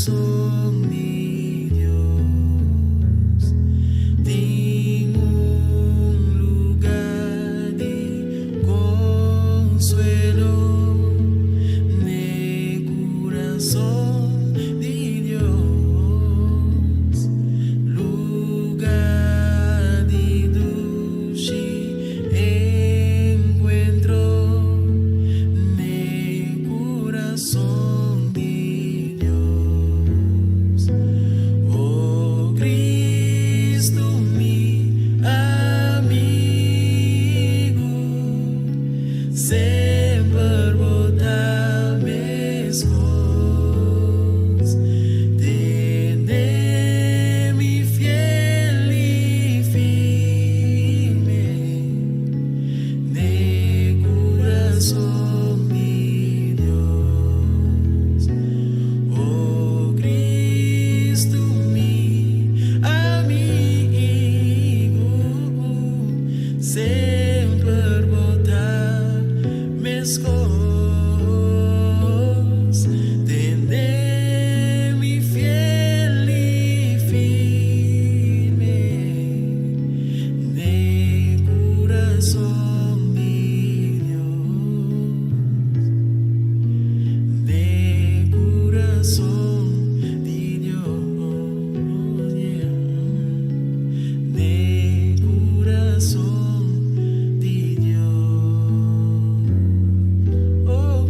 Kurason di Dios tin un lugá di konsuelo n'e kurason di Dios, lugá di dushi enkuentro n'e kurason di Dios. O Kristu, mi amigu, semper bo ta meskos. Tene mi fiel i firme n'e kurason di Dios. O Kristu, mi amigu, semper bo ta meskos. Tene mi fiel i firme n'e kurason di Dios. N'e kurason di Dios. Yeah. N'e kurason di Dios. Oh.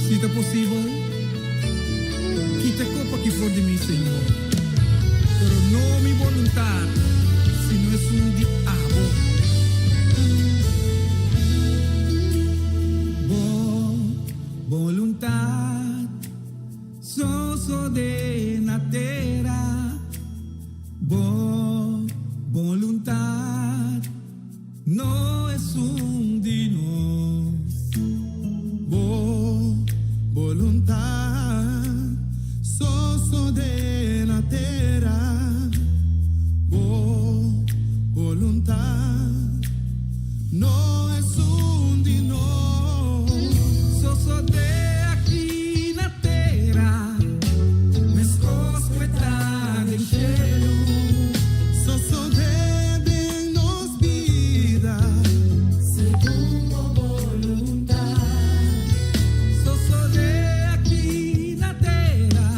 Si ta posibel, kita e kopa aki for di mi, Señor. Pero no mi boluntat, sino esun di abo. Bo boluntat sosodé na tera. Bo boluntat no esun di nos. Bo boluntat sosodé na tera. Bo boluntat no esun di nos. Sosodé aki na tera, meskos ku e ta den shelu. Sosodé den nos bida. Segun bo boluntat. Sosodé aki na tera,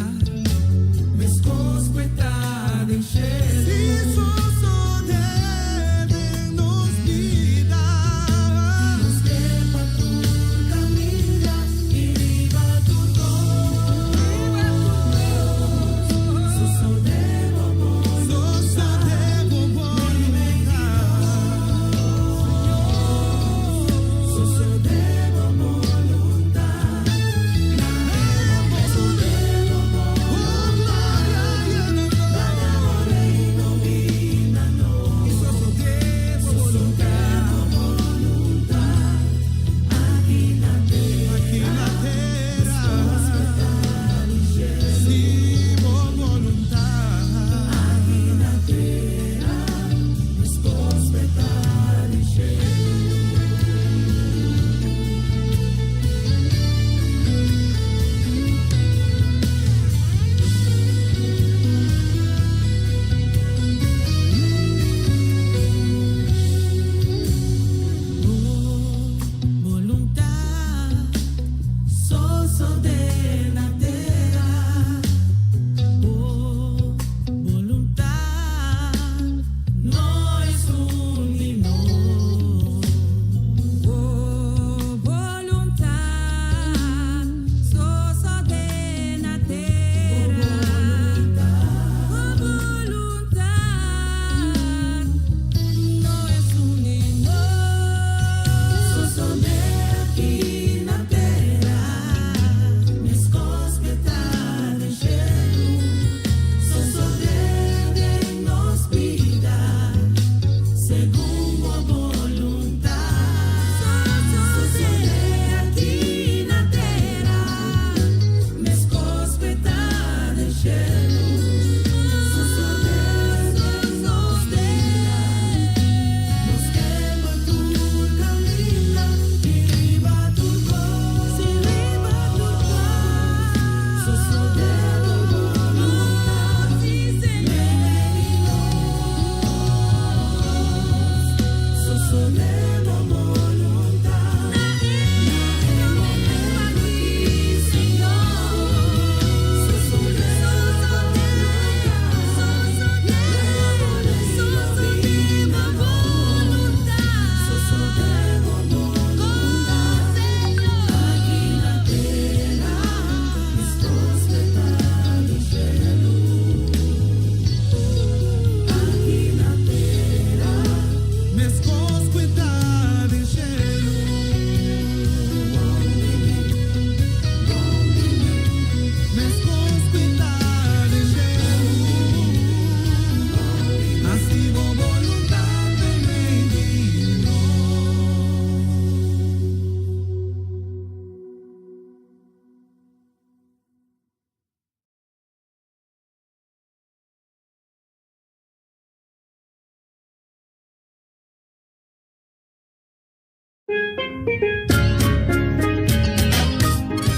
meskos ku e ta.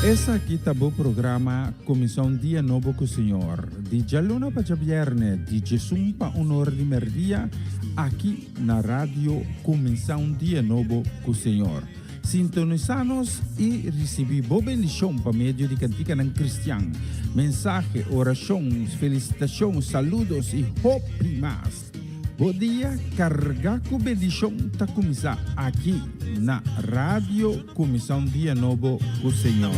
Esaki ta bo programa Kuminsá un Dia Nobo ku Señor, di djaluna pa djabièrnè, di djesun pa un ora di mèrdia, aki na Radio Kuminsá un Dia Nobo ku Señor. Sintonisá nos i risibí bo bendishon pa medio di kantikanan kristian, mensahe, orashon, felisitashon, saludos i hopi mas. Bo dia kargá ku bendishon ta kuminsá aki na Radio Kuminsá un Dia Nobo ku Señor.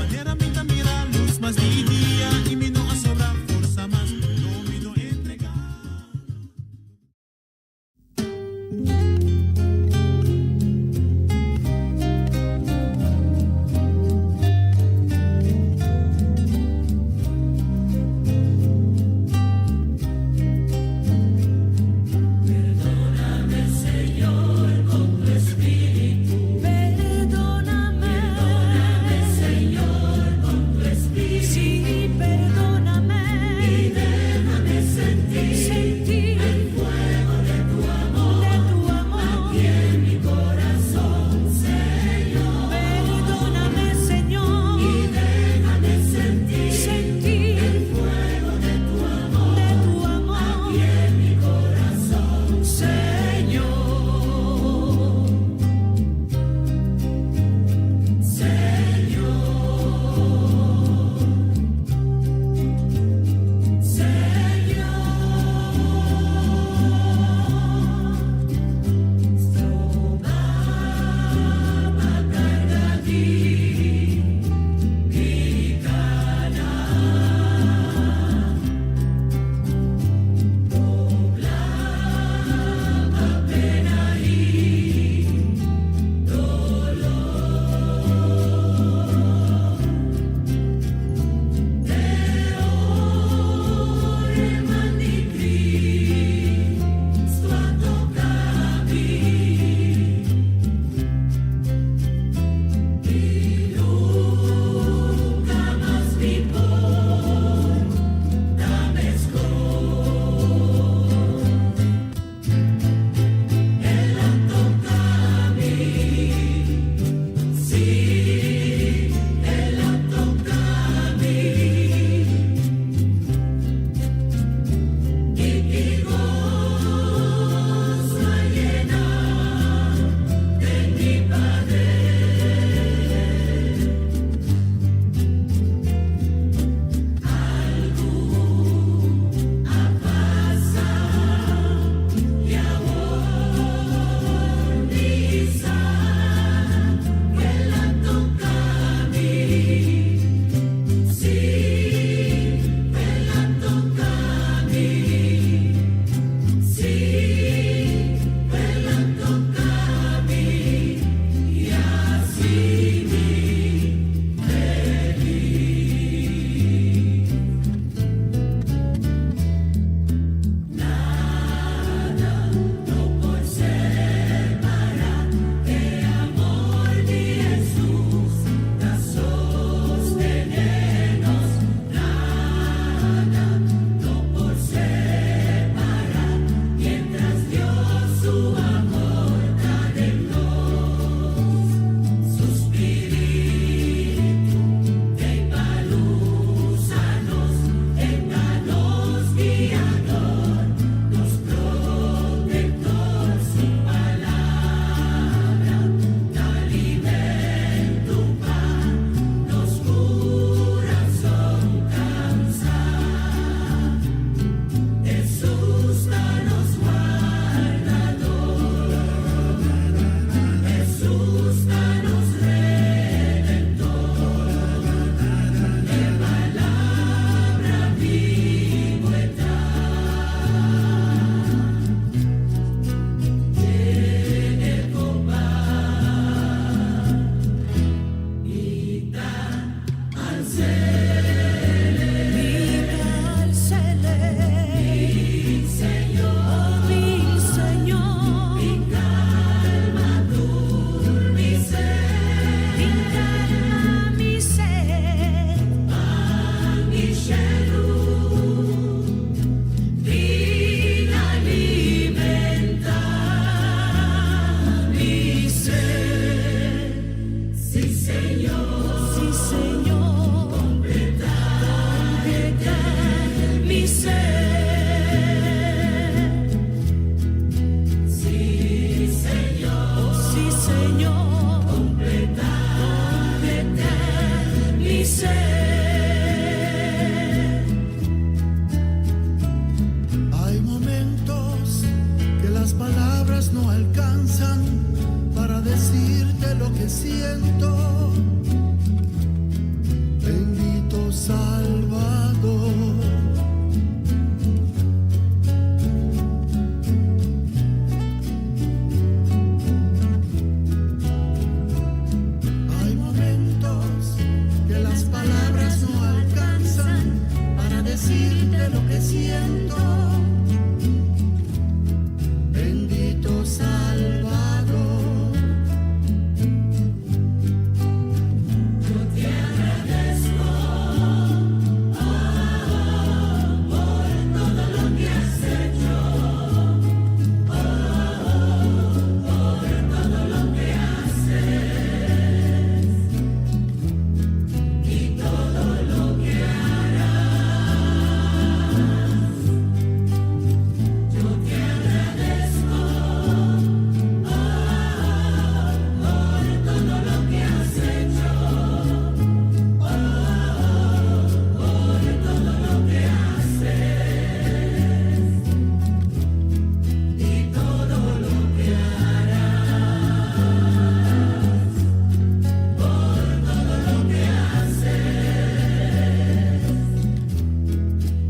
decirte lo que siento. Bendito Salvador. Yo te agradezco, oh, por todo lo que has hecho, oh, por todo lo que haces y todo lo que harás. Yo te agradezco, oh, por todo lo que has hecho, oh, por todo lo que haces y todo lo que harás, por todo lo que haces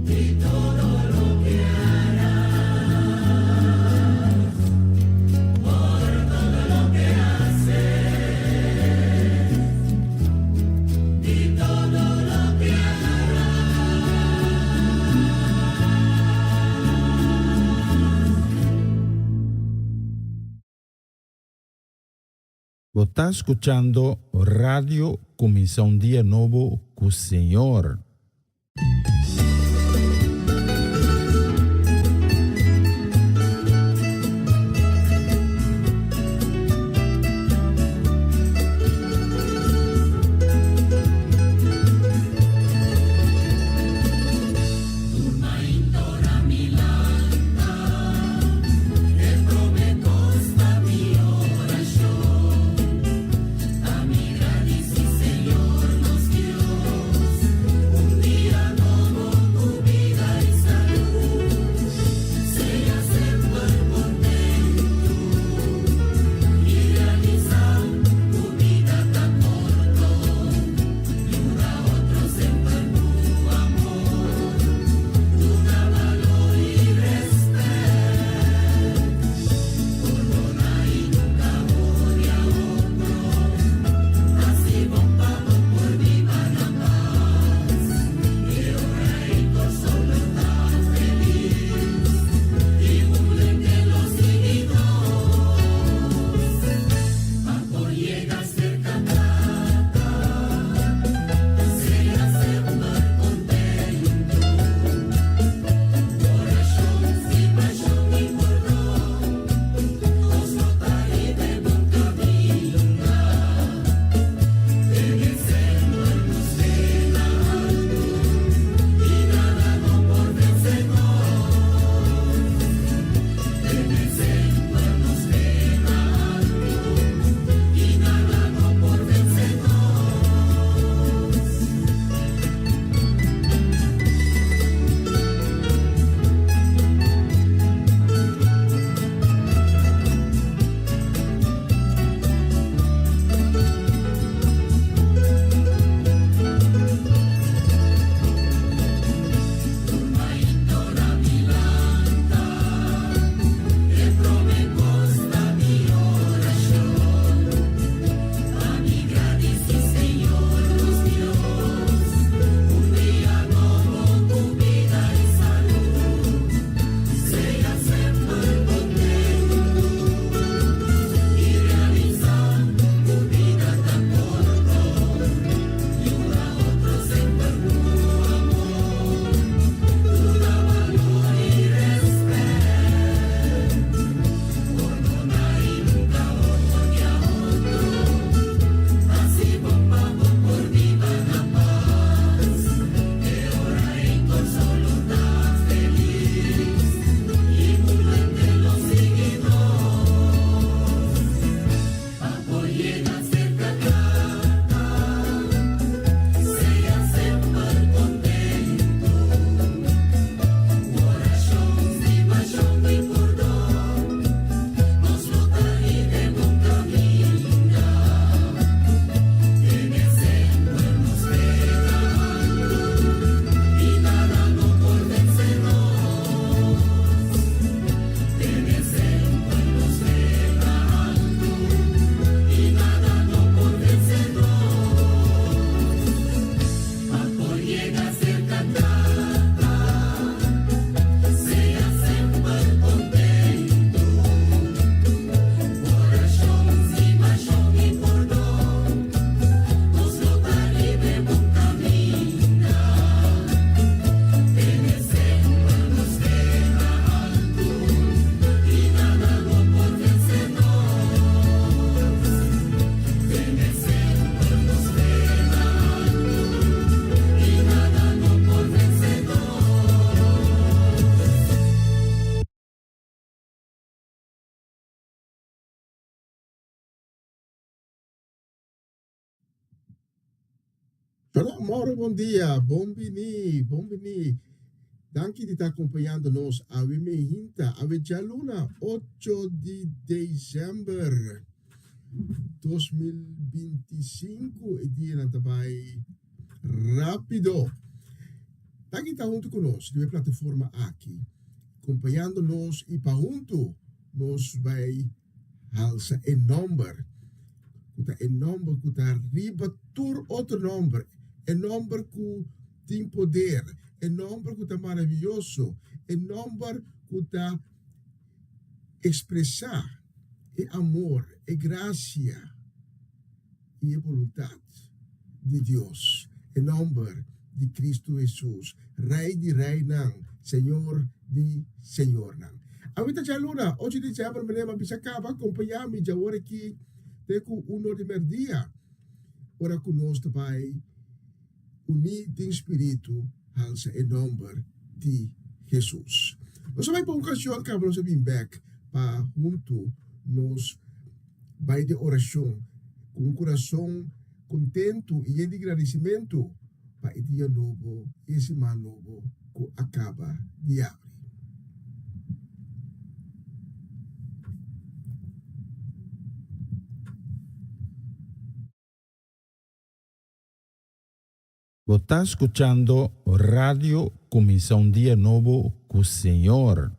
y todo lo que harás, por todo lo que haces y todo lo que harás. Bo ta skuchando Radio Kuminsá un Dia Nobo ku Señor. Señor nos Dios. Shona Mauro, bon dia, bon bini, bon bini. Danki di ta acompañando nos awe mehinta, awe djaluna 8 di december 2025. E dianan ta bai rapido. Danki ta hunto cu nos den e plataforma aki, acompañando nos y pa hunto nos bai halsa e nomber cu ta e nomber cu ta riba tur otro nomber, e nomber cu tin poder, e nomber cu ta maraviyoso, e nomber cu ta expresa e amor, e gracia y e boluntad di Dios, e nomber di Cristo Hesus, Rey di reynan, Señor di señornan. Awe ta djaluna, ocho di diciember, meneer m'a bisa caba, acompaña mi djawor aki te cu uno di merdia, ora cu nos ta bay uní den spiritu halsa e nomber di Hesus. Nos a bay pa un cancion caba nos a bin bek pa hunto nos bai den orashon ku un kurason kontentu i yen di gradisimentu pa e dia nobo i e siman nobo ku a kaba di yabri. Bo ta skuchando Radio Kuminsá un Dia Nobo ku Señor.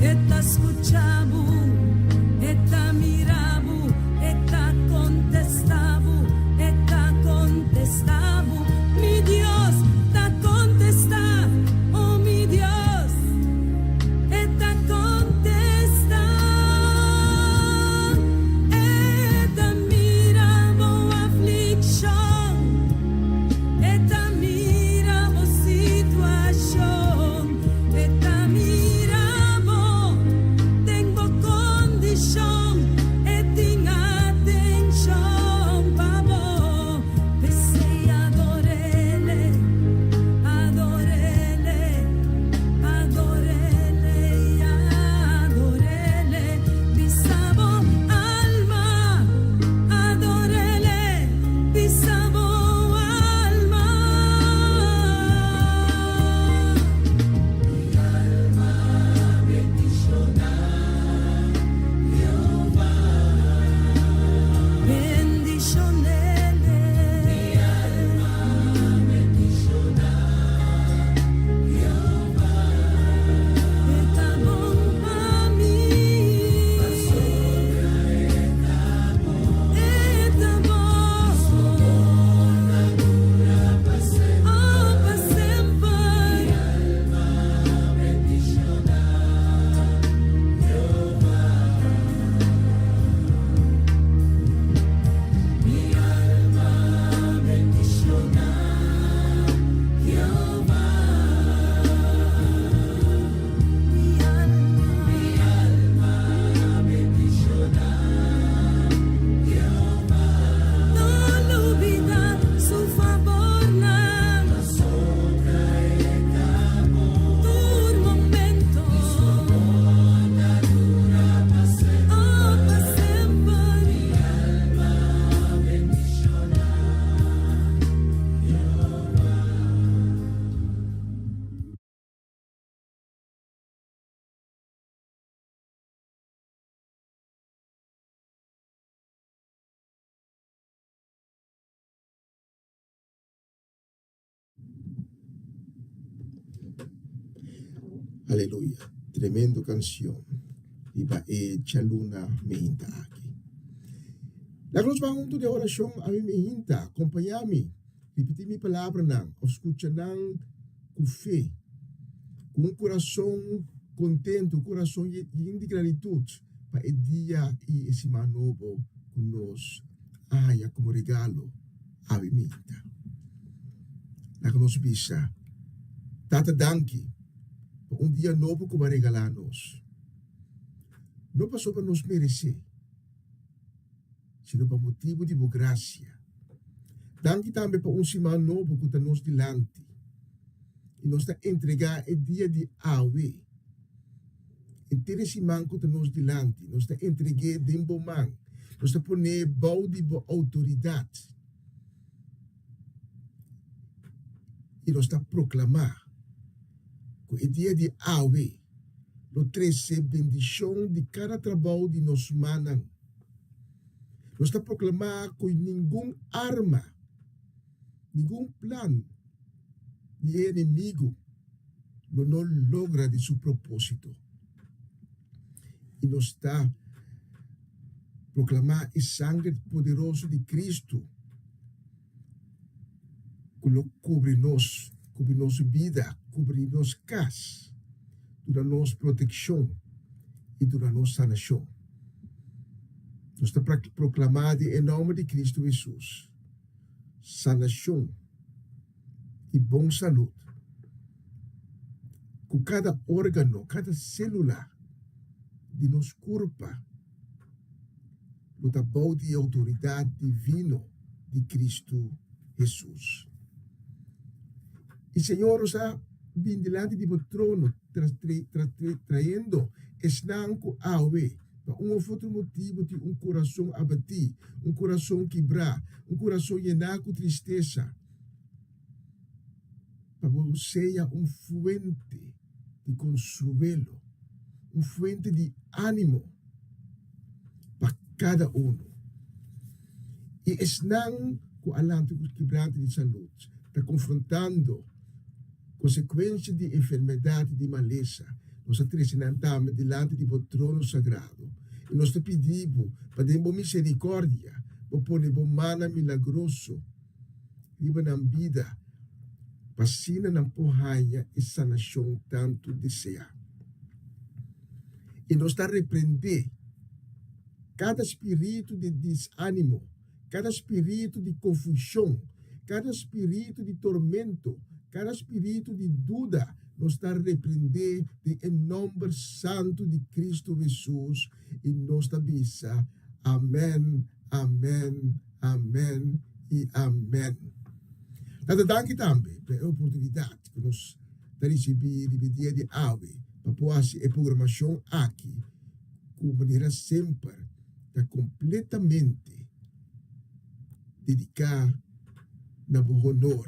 E ta skucha bo, e ta mira bo, e ta kontestá bo, e ta kontestá bo. Mi Dios ta kontestá, oh mi Dios, e ta kontestá. E ta mira bo aflikshon, e ta mira bo situashon, e ta mira bo den bo kondishon, e tin atenshon pa bo. P'esei ador'Ele, ador'Ele, ador'Ele, ador'Ele, bisa bo alma, ador'Ele, bisa bo alma. Mi alma bendishoná Jehová. Bendishon'Ele. Mi alma bendishoná Jehová. E ta bon pa mi. Pasobra e ta bon. E ta bon. Su amor ta dura pa semper. Oh, pa semper. Mi alma bendishoná Jehová. Mi alma bendishoná Jehová. Mi alma, mi alma bendishoná Jehová. No lubidá su fabornan. Pasobra e ta bon. Tur momento. Su amor ta dura pa semper. Oh, pa semper. Mi alma bendishoná Jehová. Aleluya. Tremendo canción. Riba e djaluna meinta aki. Laga nos ban hunto den oracion ami meinta. Acompaña mi. Ripiti mi palabranan of scucha nan cu fe. Cu un curason contento, un curason yen di gratitud pa e dia y e siman nobo cu nos a haya como regalo. Awe minta. Laga nos bisa, Tata danki pa un dia nobo ku bo a regalá nos. No pasobra nos meresé, sino pa motibu di bo grasia. Danki tambe pa un siman nobo ku ta nos dilanti i nos ta entregá e dia di awe. Henter e siman ku ta nos dilanti, nos ta entreg'é den bo man, nos ta pon'é bou di bo outoridat i nos ta proklamá ku e dia di awe lo trese bendishon di kada trabou di nos mannan. Nos ta proklamá ku ningun arma, ningun plan di e enemigu lo no logra di su propósito. I nos ta proklamá e sanger poderoso di Kristu ku lo kubri nos, kubri nos bida, kubri nos kas, duna nos protekshon i duna nos sanashon. Nos ta proklamá den e nòmber di Kristu Hesus, sanashon. i bon salud ku kada órgano, kada sélula di nos kurpa lo ta bou di e outoridat divino di Kristu Hesus. I Señor, nos a bin dilanti di bo trono trayendo esnan ku awe pa un òf otro motibu tin un kurason abatí, un kurason kibrá, un kurason yená ku tristesa. Pa bo sea un fuente di konsuelo, un fuente di ánimo pa kada uno. I esnan ku a lanta ku kibrante di salud ta konfrontando konsekuensia di enfermedat i di malesa. Nos a trese nan tambe dilanti di bo trono sagrado, i nos ta pidi bo pa den bo miserikòrdia bo pone bo mannan milagroso riba nan bida, pa asina nan por haña e sanashon tantu deseá. I nos ta reprendé kada spiritu di disánimo, kada spiritu di konfushon, kada spiritu di tormento, kada spiritu di duda, nos ta reprendé den e nòmber santu di Kristu Hesus i nos ta bisa, Amèn, amèn, amèn i amèn. Tata danki tambe pa e oportunidat ku nos ta risibí riba e dia di awe pa por hasi e programashon aki ku manera semper ta kompletamente dediká na bo honor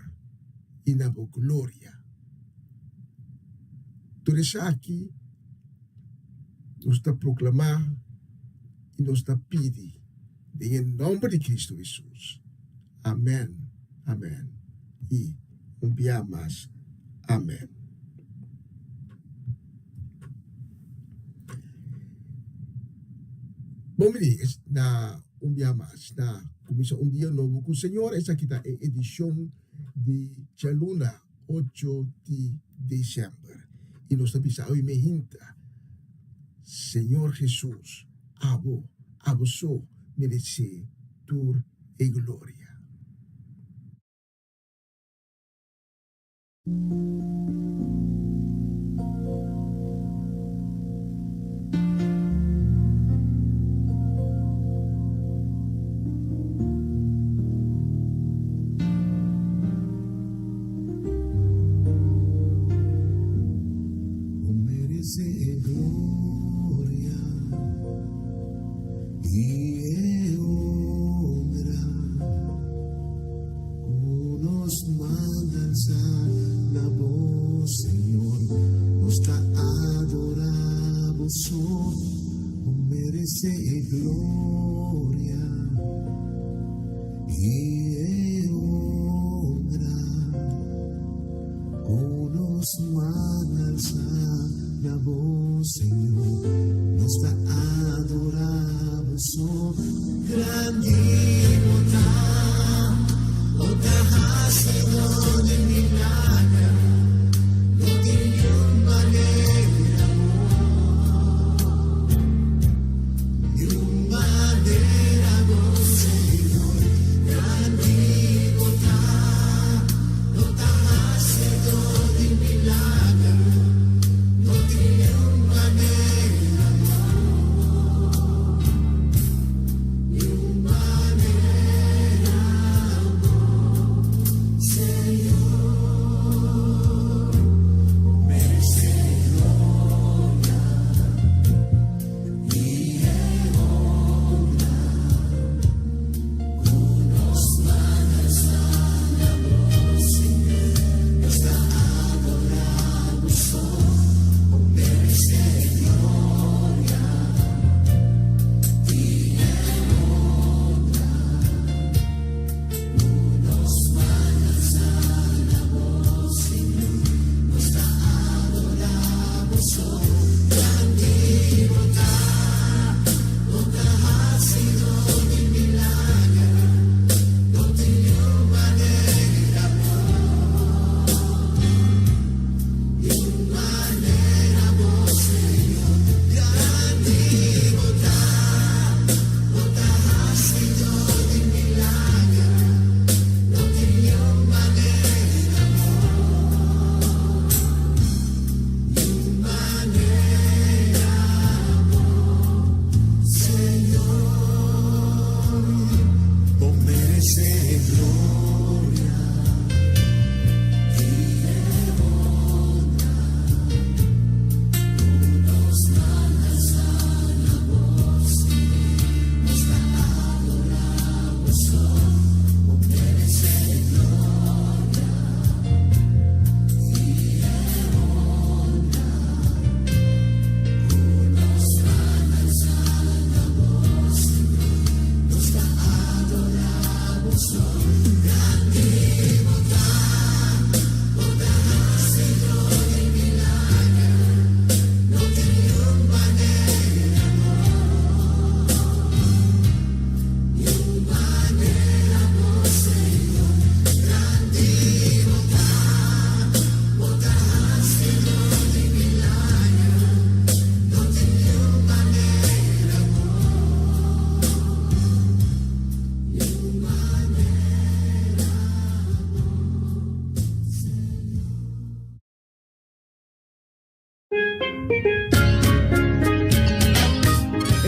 i na bo gloria. Tur esaki nos ta proklamá i nos ta pidi den e nòmber di Kristu Hesus. Amèn, amèn i un bia mas amèn. Bon bini na un bia mas na Kuminsá un Dia Nobo ku Señor. Esaki ta e edishon di djaluna ocho di desèmber i nos ta bisa awe mehinta, Señor Hesus, abo, abo so meresé tur e gloria. Bo merece e gloria y e honra cu nos manda alza na bo, Señor. Nos ta adora bo so. Bo merece e gloria y e honra cu nos man alza na bo, Señor. Nos ta adora bo so. Grandi bo ta, bo ta hacedor di milagro, no tin niun manera bo. Niun manera bo, Señor. Grandi bo ta, bo ta hacedor di milagro, no tin niun manera bo. Niun manera.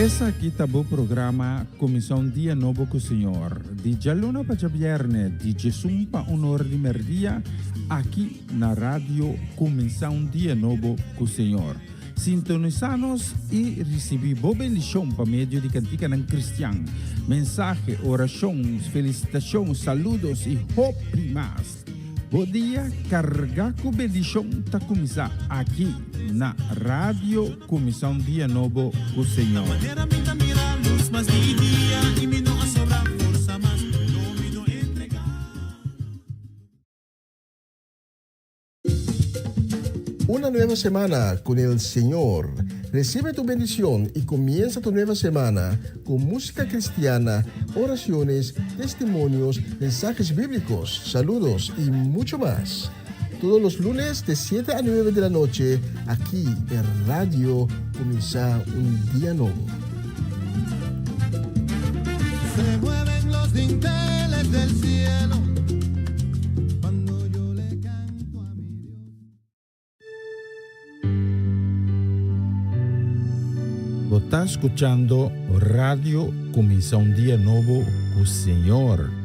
Esaki ta bo programa Kuminsá un Dia Nobo ku Señor, di djaluna pa djabièrnè, di djesun pa un or di mèrdia, aki na Radio Kuminsá un Dia Nobo ku Señor. Sintonisá nos i risibí bo bendishon pa medio di kantikanan kristian, mensahe, orashon, felisitashon, saludos i hopi mas. Bo dia kargá ku bendishon ta kuminsá aki na Radio Kuminsá un Dia Nobo ku Señor. Una nueva semana con el Señor. Recibe tu bendición y comienza tu nueva semana con música cristiana, oraciones, testimonios, mensajes bíblicos, saludos y mucho más. Todos los lunes de 7 a 9 de la noche, aquí en Radio Comienza un Día Nuevo. Se mueven los dinteles del cielo cuando yo le canto a mi Dios. Bo ta skuchando Radio Kuminsá un Dia Nobo ku Señor.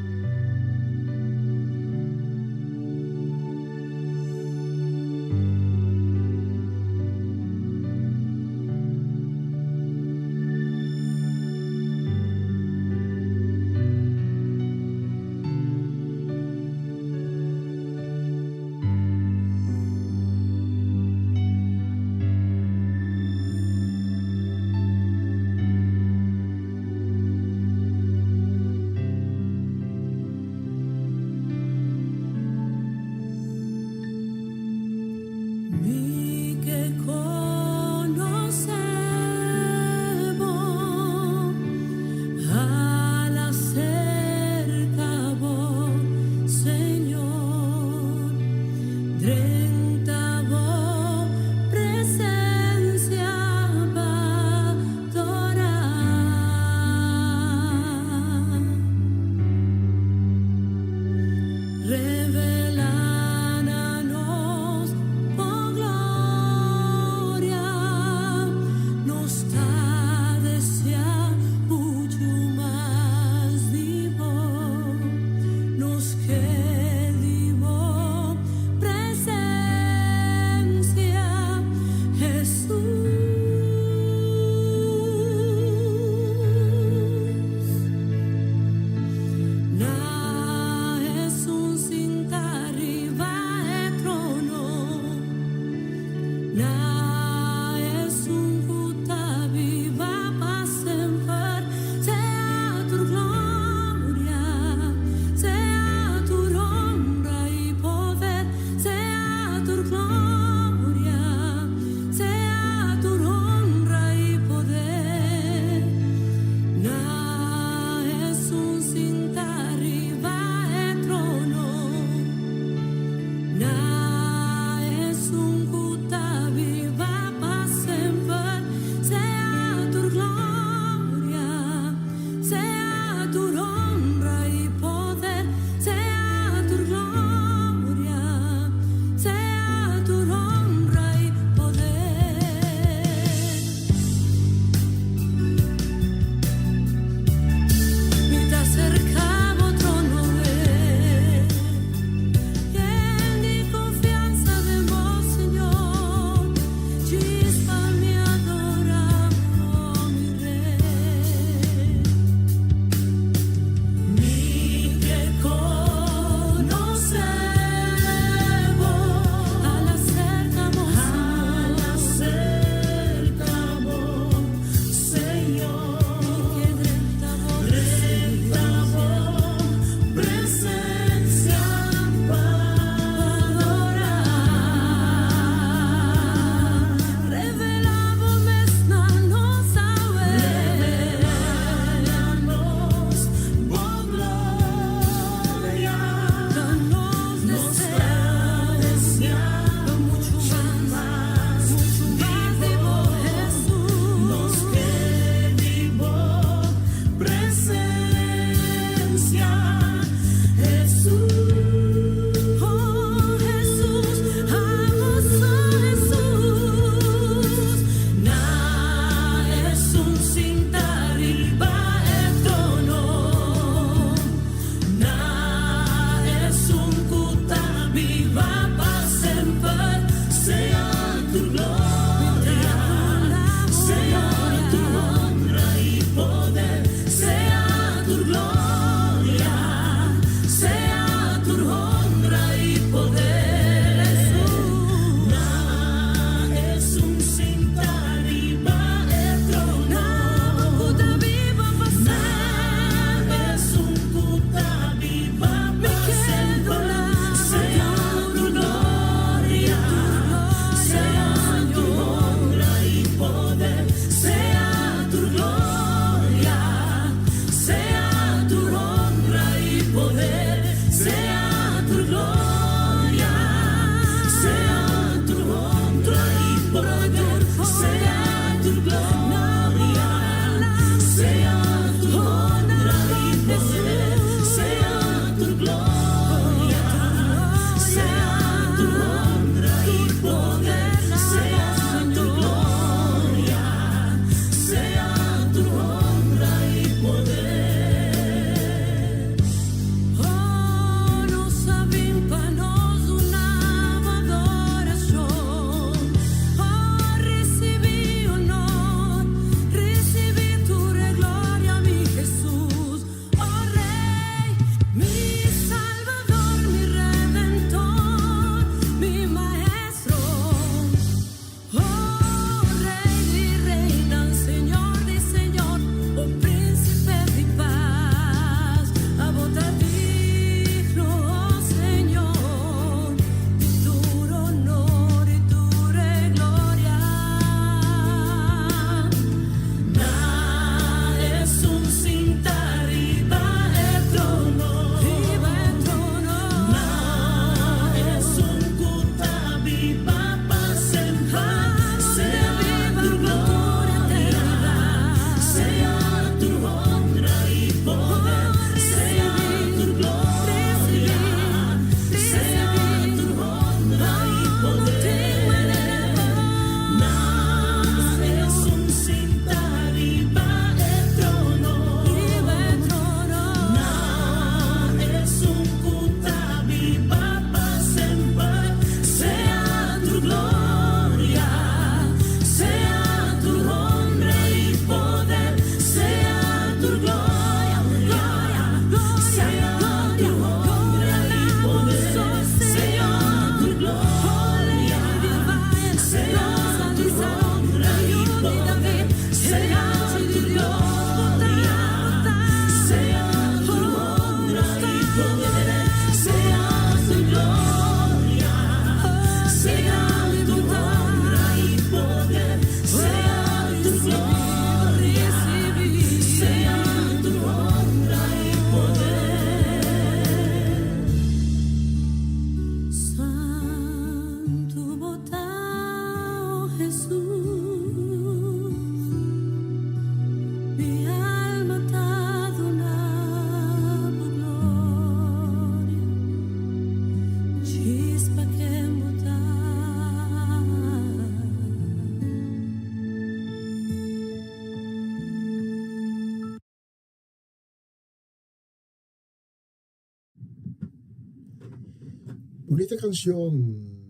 Bunita canción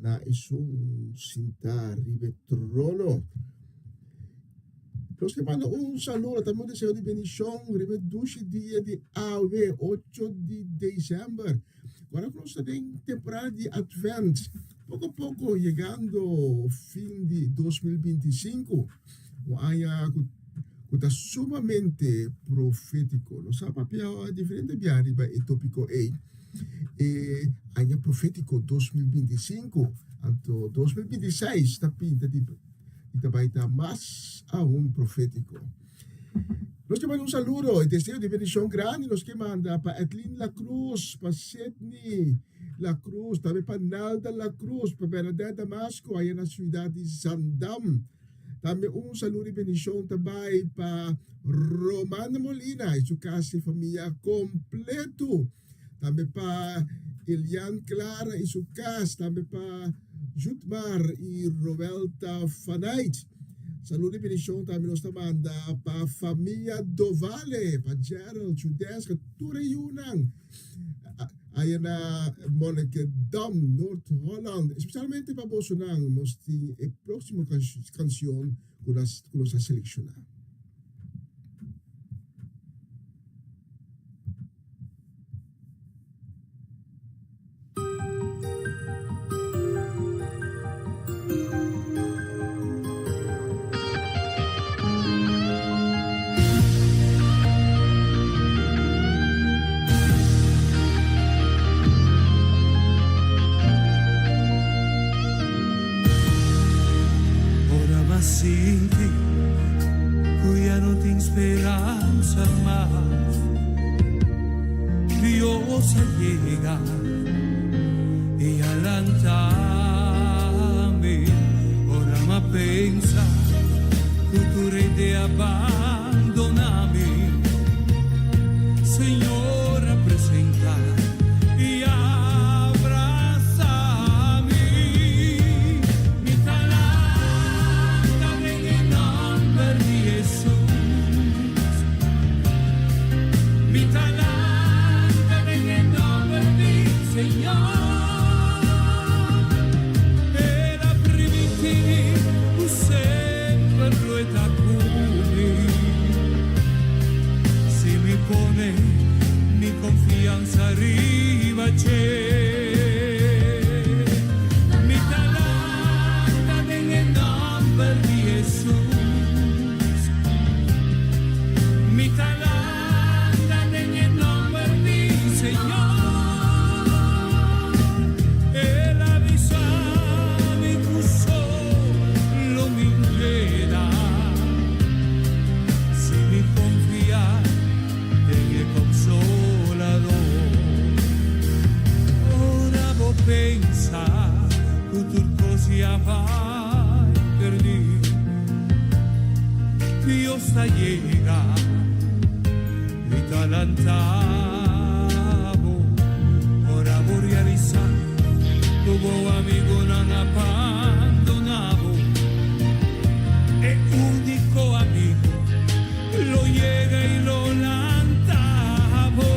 na esun sinta riba e trono. Nos te manda un saludo, tambe un deseo di bendicion riba e dushi dia di awe, 8 di december. Ora ku nos ta den temporada di Advent, poko poko yegando fin di 2025, un aña ku ku ta sumamente profétiko. Nos a papia diferente bia riba e tópiko ei. E aña profétiko 2025, anto 2026 ta pinta di di ta bai ta mas aun profétiko. Nos ke manda un saludo y deseo di bendicion grandi nos ke manda pa Edlin La Cruz, pa Sidney La Cruz, tambe pa Nalda La Cruz, pa Bernadette Damasco aya na ciudad di Zandam. Tambe un saludo y bendicion ta bay pa Romana Molina y su casa y familia completo. Tambe pa Elian Clara y su casa, tambe pa Jutmar y Roelta Fanait. Saludo y bendicion tambe nos ta manda pa familia Dovale, pa Gerald, Judeska, tur e yunan aya na Monnikendam, Noord-Holland. Especialmente pa bosonan nos tin e proximo cancion cu nos a selecciona. Ora m'a sinti ku ya no tin speransa mas, Dios a yega i a lanta mi. Ora m'a pensa ku tur hende a bandona mi, Señor a presenta i a brasa mi. Mi ta lanta den e nomber di Hesus. Mi ta lanta den e nomber di Señor. El a primintí ku semper lo e ta ku mi. Si mi pone mi konfiansa riba dje. Mi ta lanta den e nòmber di Hesus. Mi ta lanta den e nòmber di Señor. El a bisa mi ku solo mi keda si mi konfia den e Konsolador. Ora bo pensa ku tur kos ya bai perdí, Dios ta yega i ta lanta bo. Ora bo realisá ku bo amigunan a bandoná bo, e úniko amigu lo yega i lo lanta bo.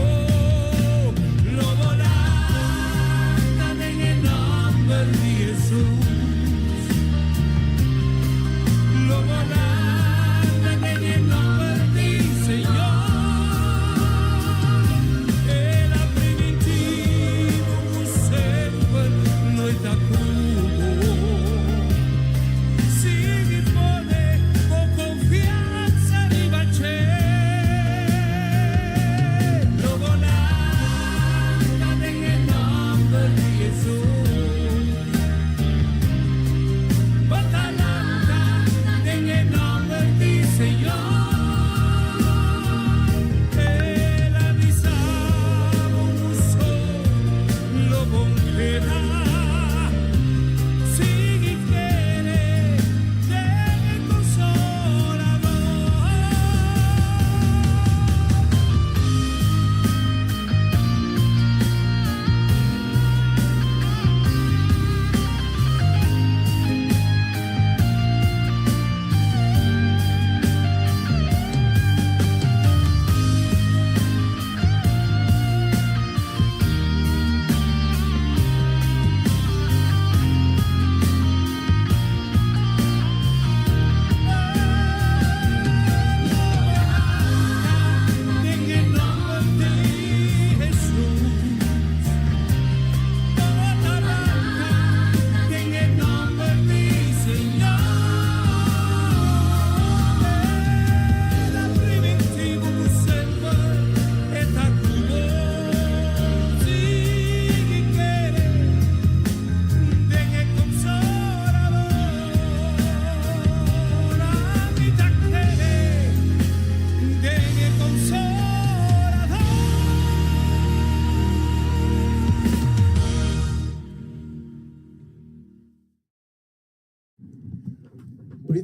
Lo bo lanta den e nòmber di Hesus. Lo bo lanta den e nòmber di Señor. El a primintí bo ku semper lo e ta ku bo. Si mi pone bo konfiansa.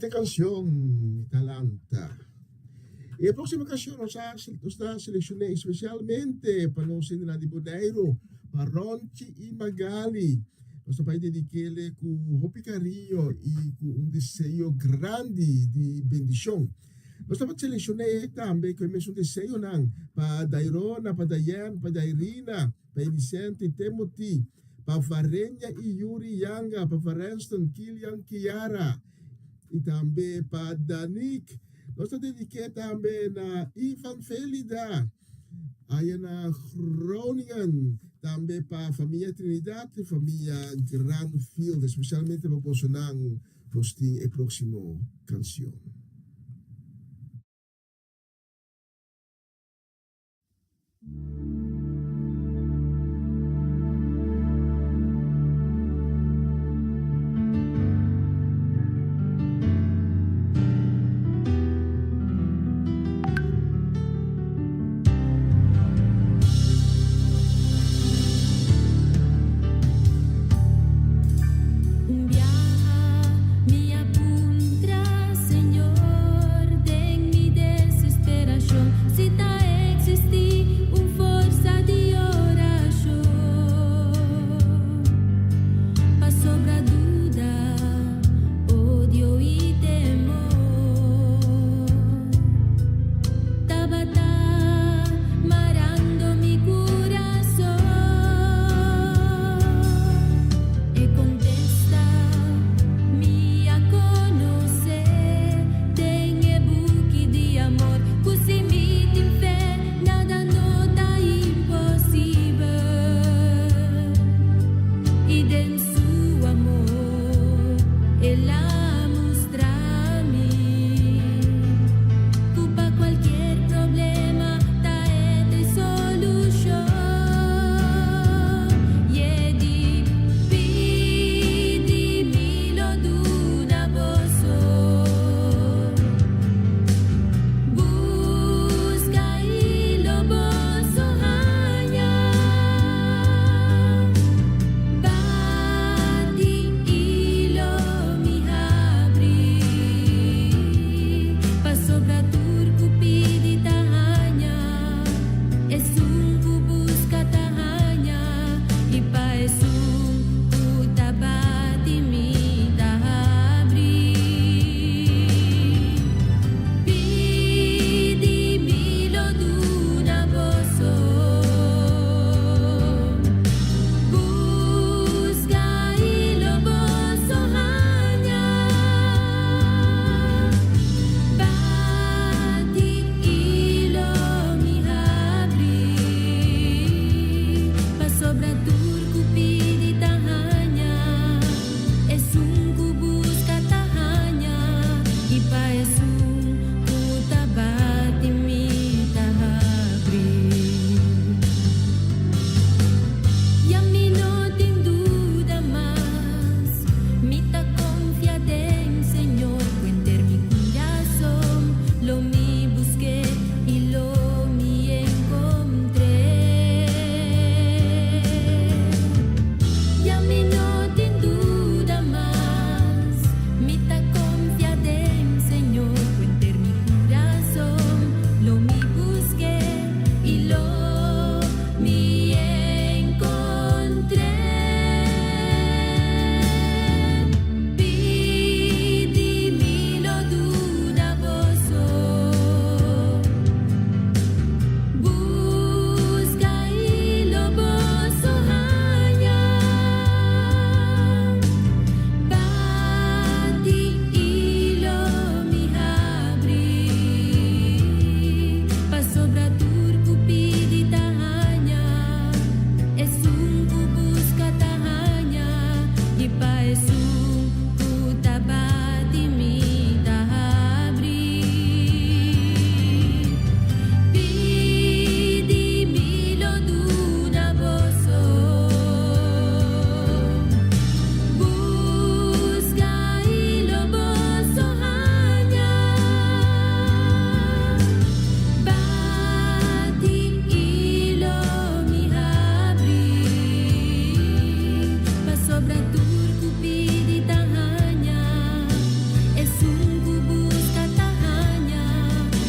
Bunita canción, Talanta. E próximo canción nos a, nos ta seleccioné especialmente pa nos hendenan di Boneiru, pa Ronchi y Magali. Nos ta bai dedikele ku hopi cariño y ku un deseo grandi di bendicion. Nos tabata seleccioné tambe ku e mesun deseonan pa Dairona, pa Dayen, pa Dairina, pa Elisente, Timothy, pa Varenya y Yuri Yanga, pa Varenston, Kilian, Kiara y tambe pa Danik. Nos ta dediké tambe na Ivan Felida, aya na Groningen, tambe pa famia Trinidad y famia Granfield, especialmente pa bosonan nos tin e próximo canción. Un biaha mi a puntra Señor.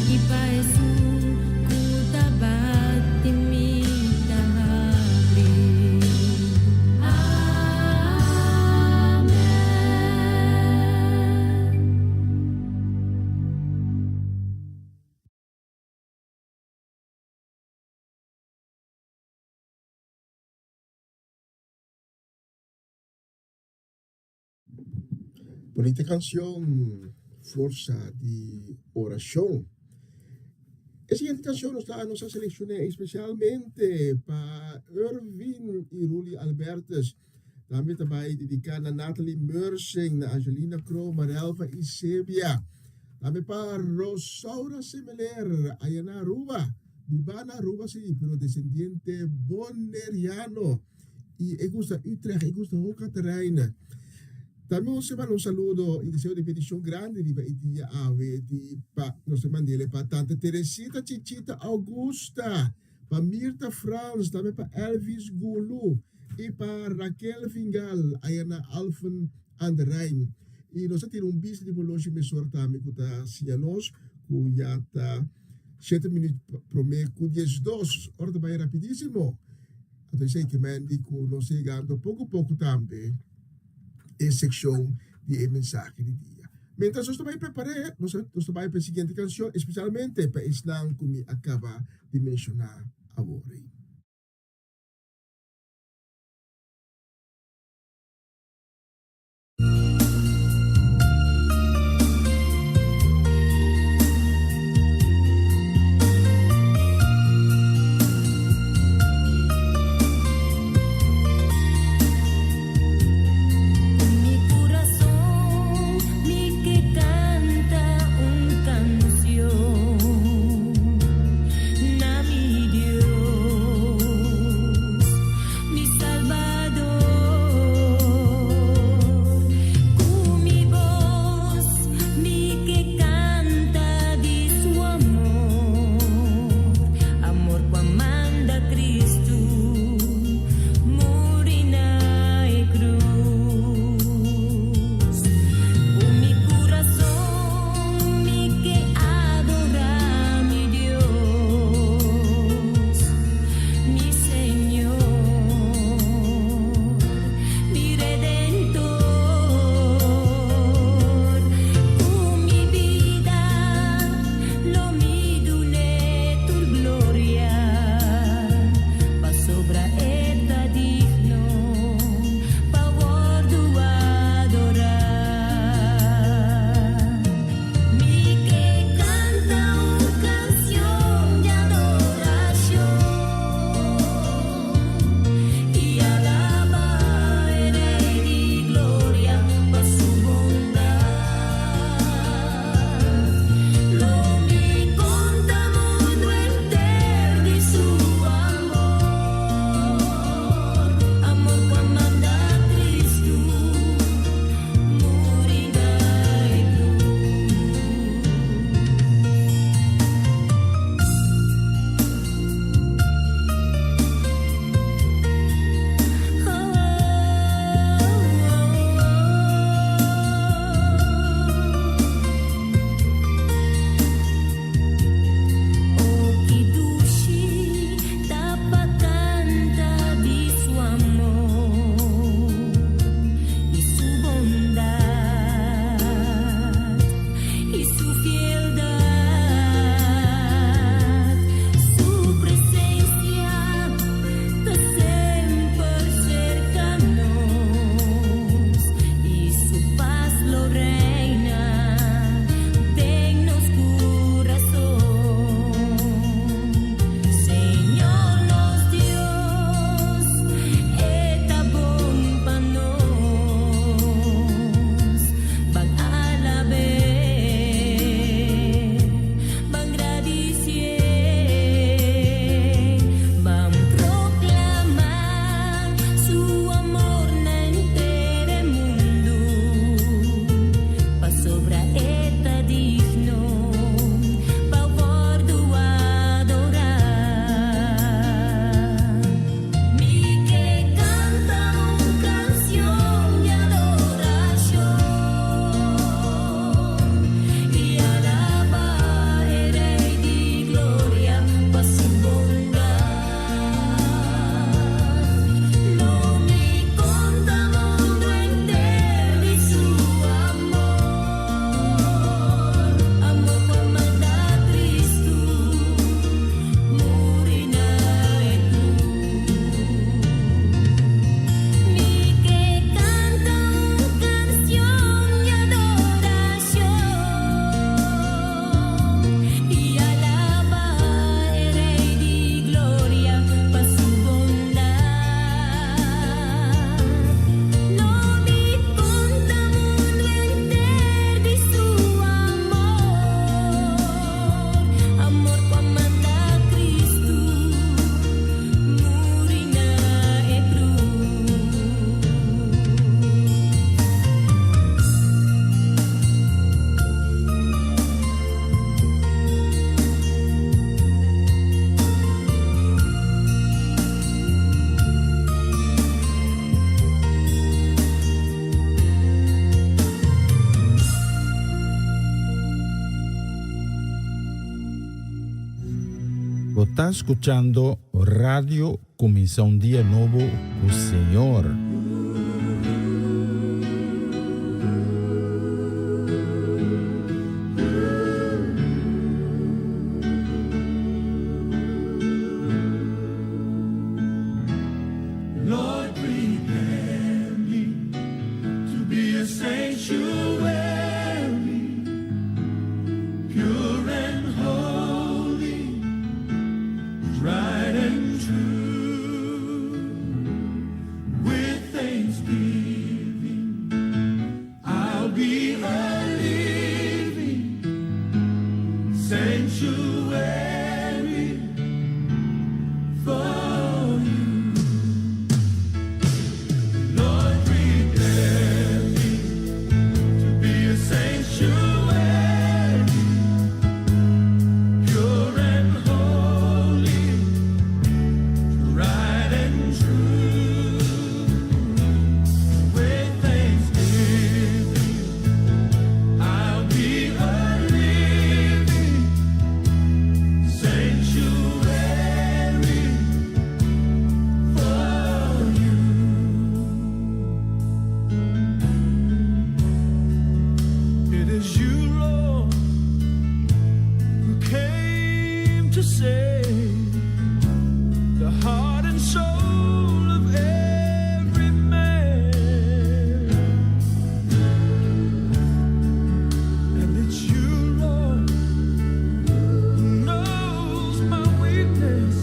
I pa esun ku ta bati mi ta habri. Amen. Bonita canción, Forsa di Oracion. E siguiente canción nos ta nos a selecciona especialmente pa Erwin y Ruli Albertus. Tambe ta bay dedica na Natalie Mersing, na Angelina Kroon, Marelva y Sebia. Tambe pa Rosaura Semeler, aya na Aruba. Biba na Aruba si, pero descendiente boneriano. Y e gusta Utrecht, e gusta Hoog Catharijne. Tambe nos ta manda un saludo y deseo di bendicion grandi riba e dia awe di pa nos ta mandele pa Tante Teresita Chichita Augusta, pa Mirta Frans, tambe pa Elvis Gulu y pa Raquel Fingal aya na Alphen aan de Rijn. Y nos ta tira un bista di boloshi mesora tambe cu ta siña nos cu ya ta shete minuut prome cu 12. Ora ta bay rapidisimo. Anto esei ke men di ku nos ta yegando poko poko tambe e sekshon di e mensahe di dia. Mientras nos ta bai prepar'é, nos nos ta bai pa e siguiente kanshon, espesialmente pa esnan ku mi a kaba di menshoná awor ei. Ku mi kurason mi ke kanta un kansion na mi Dios. Bo ta skuchando Radio Kuminsá un Dia Nobo ku Señor. Lord, prepare me to be a sanctuary, pure and holy, right and true. With thanksgiving, I'll be a living sanctuary for you. Lord, prepare me to be a sanctuary, pure and holy, right and true. With thanksgiving, I'll be a living sanctuary for you. It is you, Lord, who came to save the heart and soul of every man. And it's you, Lord, who knows my weakness.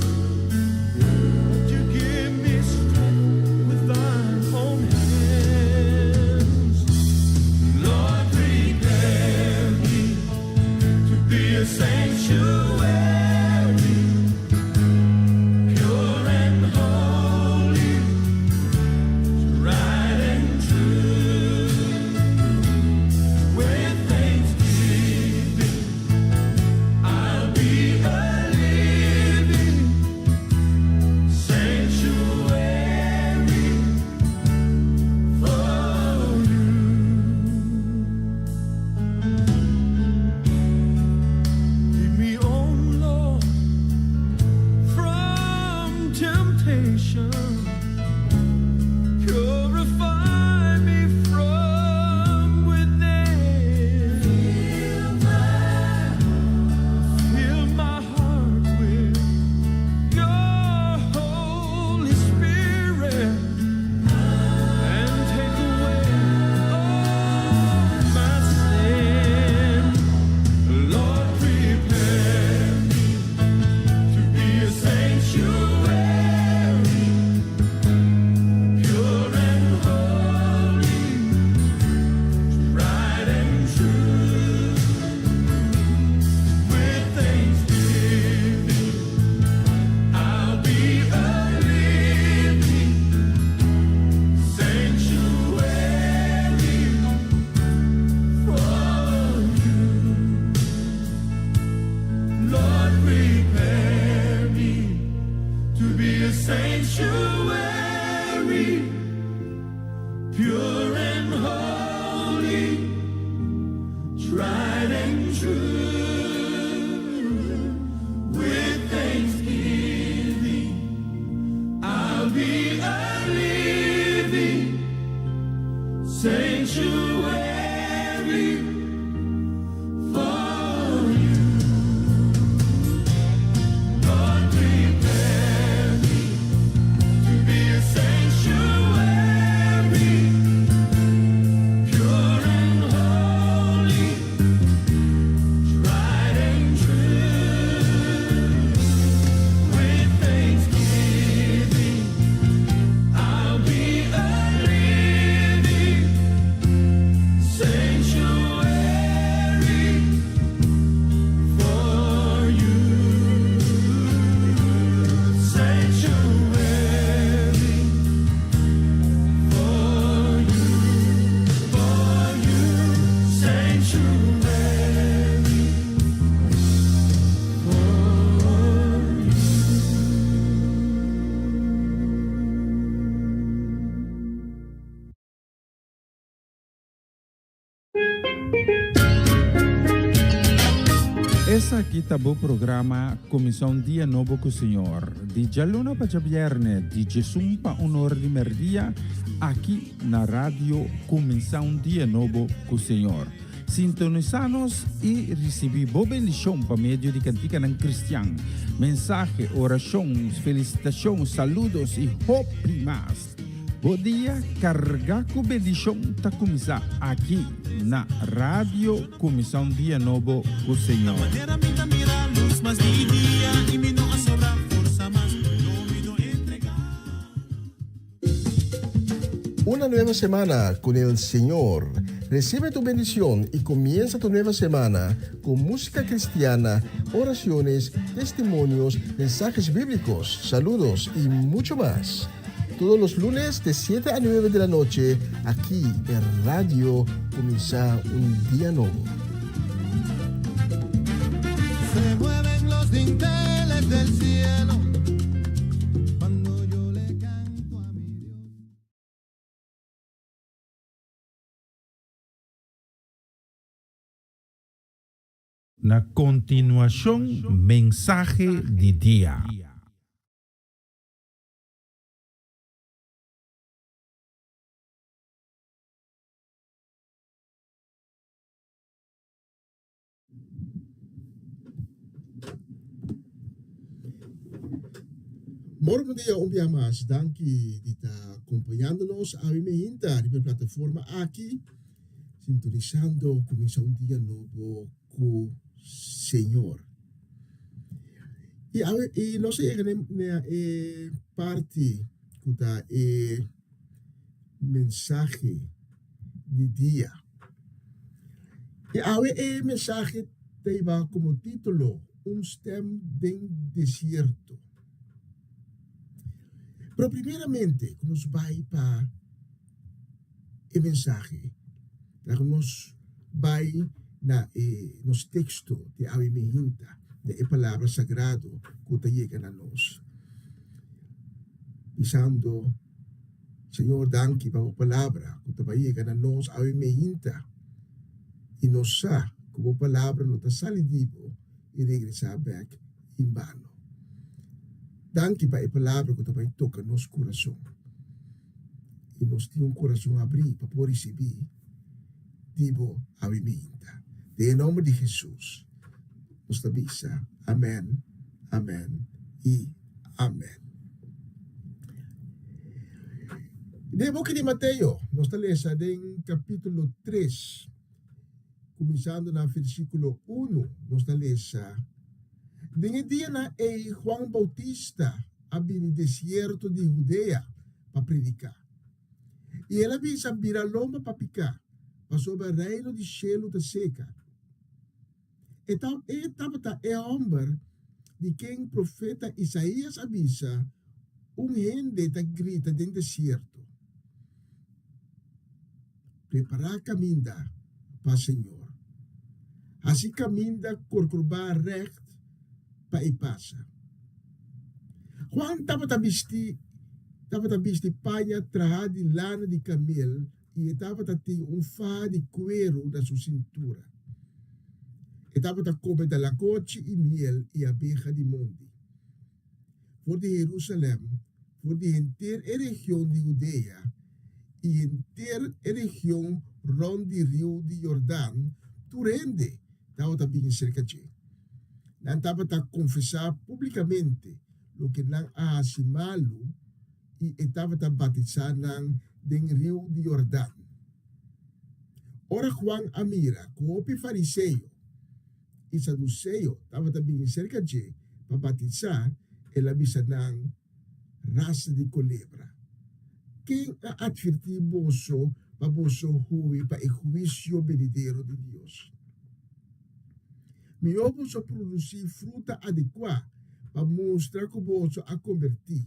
But you give me strength with thine own hands. Lord, prepare me to be a sanctuary, pure and holy. Esaki ta bo programa Kuminsá un Dia Nobo ku Señor, di djaluna pa djabièrnè, di djesun pa un or di mèrdia, aki na Radio Kuminsá un Dia Nobo ku Señor. Sintonisá nos i risibí bo bendishon pa medio di kantikanan kristian, mensahe, orashon, felisitashon, saludos i hopi mas. Bo dia carga cu bendicion ta cuminsa aki na Radio Cuminsa un Dia Nobo cu Señor. Una nueva semana con el Señor. Recibe tu bendición y comienza tu nueva semana con música cristiana, oraciones, testimonios, mensajes bíblicos, saludos y mucho más. Todos los lunes de 7 a 9 de la noche, aquí en Radio Comienza un Día Nuevo. Se mueven los dinteles del cielo cuando yo le canto a mi Dios. Na kontinuashon mensahe di dia. Moro bon dia un bia mas danki di ta acompañando nos awe mehinta riba e plataforma aki sintonisando cuminsa un dia nobo cu Señor. Y awe y nos a yega na e parti cu ta e mensahe di dia. Y awe e mensahe ta hiba como titulo Un stem den desierto. Pero primeramente cu nos bay pa e mensahe, laga nos bay na e nos texto di awe mihinta, na e palabra sagrado cu ta yega na nos, bisando, Señor danki pa bo palabra cu ta bay yega na nos awe mihinta, y nos sa cu bo palabra no ta sali di bo y regresa bek en bano. Danki pa e palabra cu ta bay toca nos curason. I nos tin un kurason abrí pa por risibí di bo awiminta. Den e nòmber di Hesus nos ta bisa, Amèn, amèn i amèn. Den e buki di Mateo nos ta lesa den kapítulo tres, kuminsando na versíkulo unu, nos ta lesa, Den e dianan ei Juan Boutista a bini desierto di Hudea pa prediká. I el a bisa, Bira lomba pa piká, pasobra Reino di shelu ta seka. E ta e tabata e hòmber di ken profeta Isaías a bisa, Un hende ta grita den desierto, Prepará kaminda pa Señor, hasi kaminda korkorbá règt pa e pasa. Juan tabata bisti tabata bisti paña trahá di lana di kamel i e tabata tin un faha di kueru na su sintura. E tabata kome dalakochi i miel i abeha di mondi. For di Herusalèm, for di henter e region di Hudea i henter e region rònt di riu di Yordan, tur hende tabata bini serka dje. Nan tabata konfesá públikamente loke nan a hasi malu i e tabata batisá nan den riu di Yordan. Ora Juan a mira ku hopi fariseo i saduseo tabata bini serka dje pa batisá, el a bisa nan, Rasa di kolebra, ken a atvertí boso pa boso hui pa e huisio benidero di Dios? Mihó boso produsí fruta adekuá pa mustra ku boso a kombertí.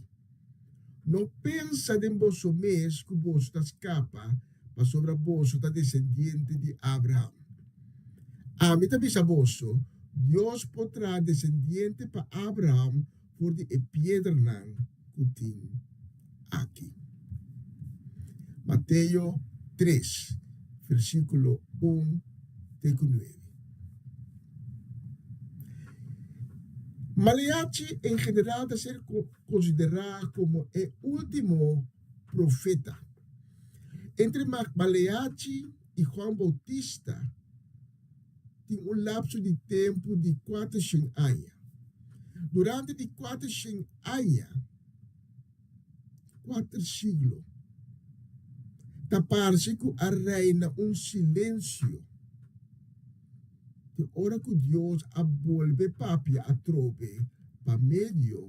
No pensa den boso mes ku boso ta skapa pasobra boso ta desendiente di Abraham. Ami ta bisa boso, Dios por traha desendiente pa Abraham for di e piedranan ku tin aki. Mateo tres, versíkulo un te ku nuebe. Maleachi en general ta ser konsiderá komo e último profeta. Entre Maleachi i Juan Boutista tin un lapso di tempu di kuatershen aña. Durante di kuatershen aña, kuater siglo, ta parse ku a reina un silensio. Te ora ku Dios a bolbe papia atrobe pa medio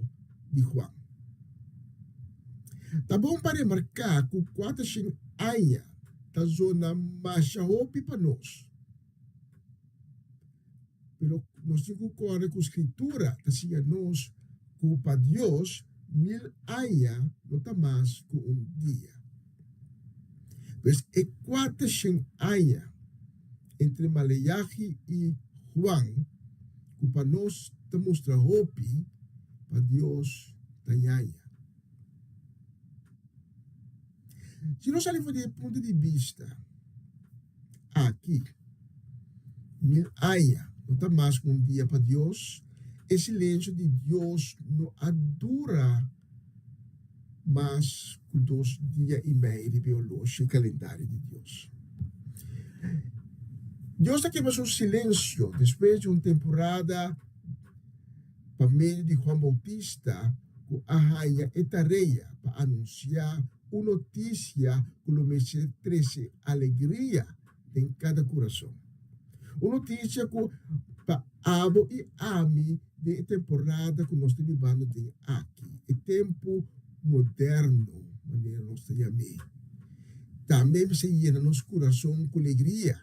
di Juan. Ta bon pa remarká ku kuatershen aña ta zona masha hopi pa nos. Pero nos tin ku kòrda ku Skritura ta siña nos ku pa Dios mil aña no ta mas ku un dia. Pues e kuatershen aña entre Maleachi i Juan ku pa nos ta mustra hopi, pa Dios ta ñaña. Si nos sali for di e punto di bista aki, mil aña no ta mas ku un dia pa Dios, e silensio di Dios no a dura mas ku dos dia i mei riba e oloshi kalendario di Dios. Dios ta kebra su silensio despues di un temporada pa medio di Juan Bautista ku a haña e tarea pa anunsiá un notisia ku lo mester trese alegria den kada kurason. Un notisia ku pa abo i ami den e temporada ku nos ta bibando den aki, e tempu moderno manera nos ta yam'é, tambe mester yena nos kurason ku alegria.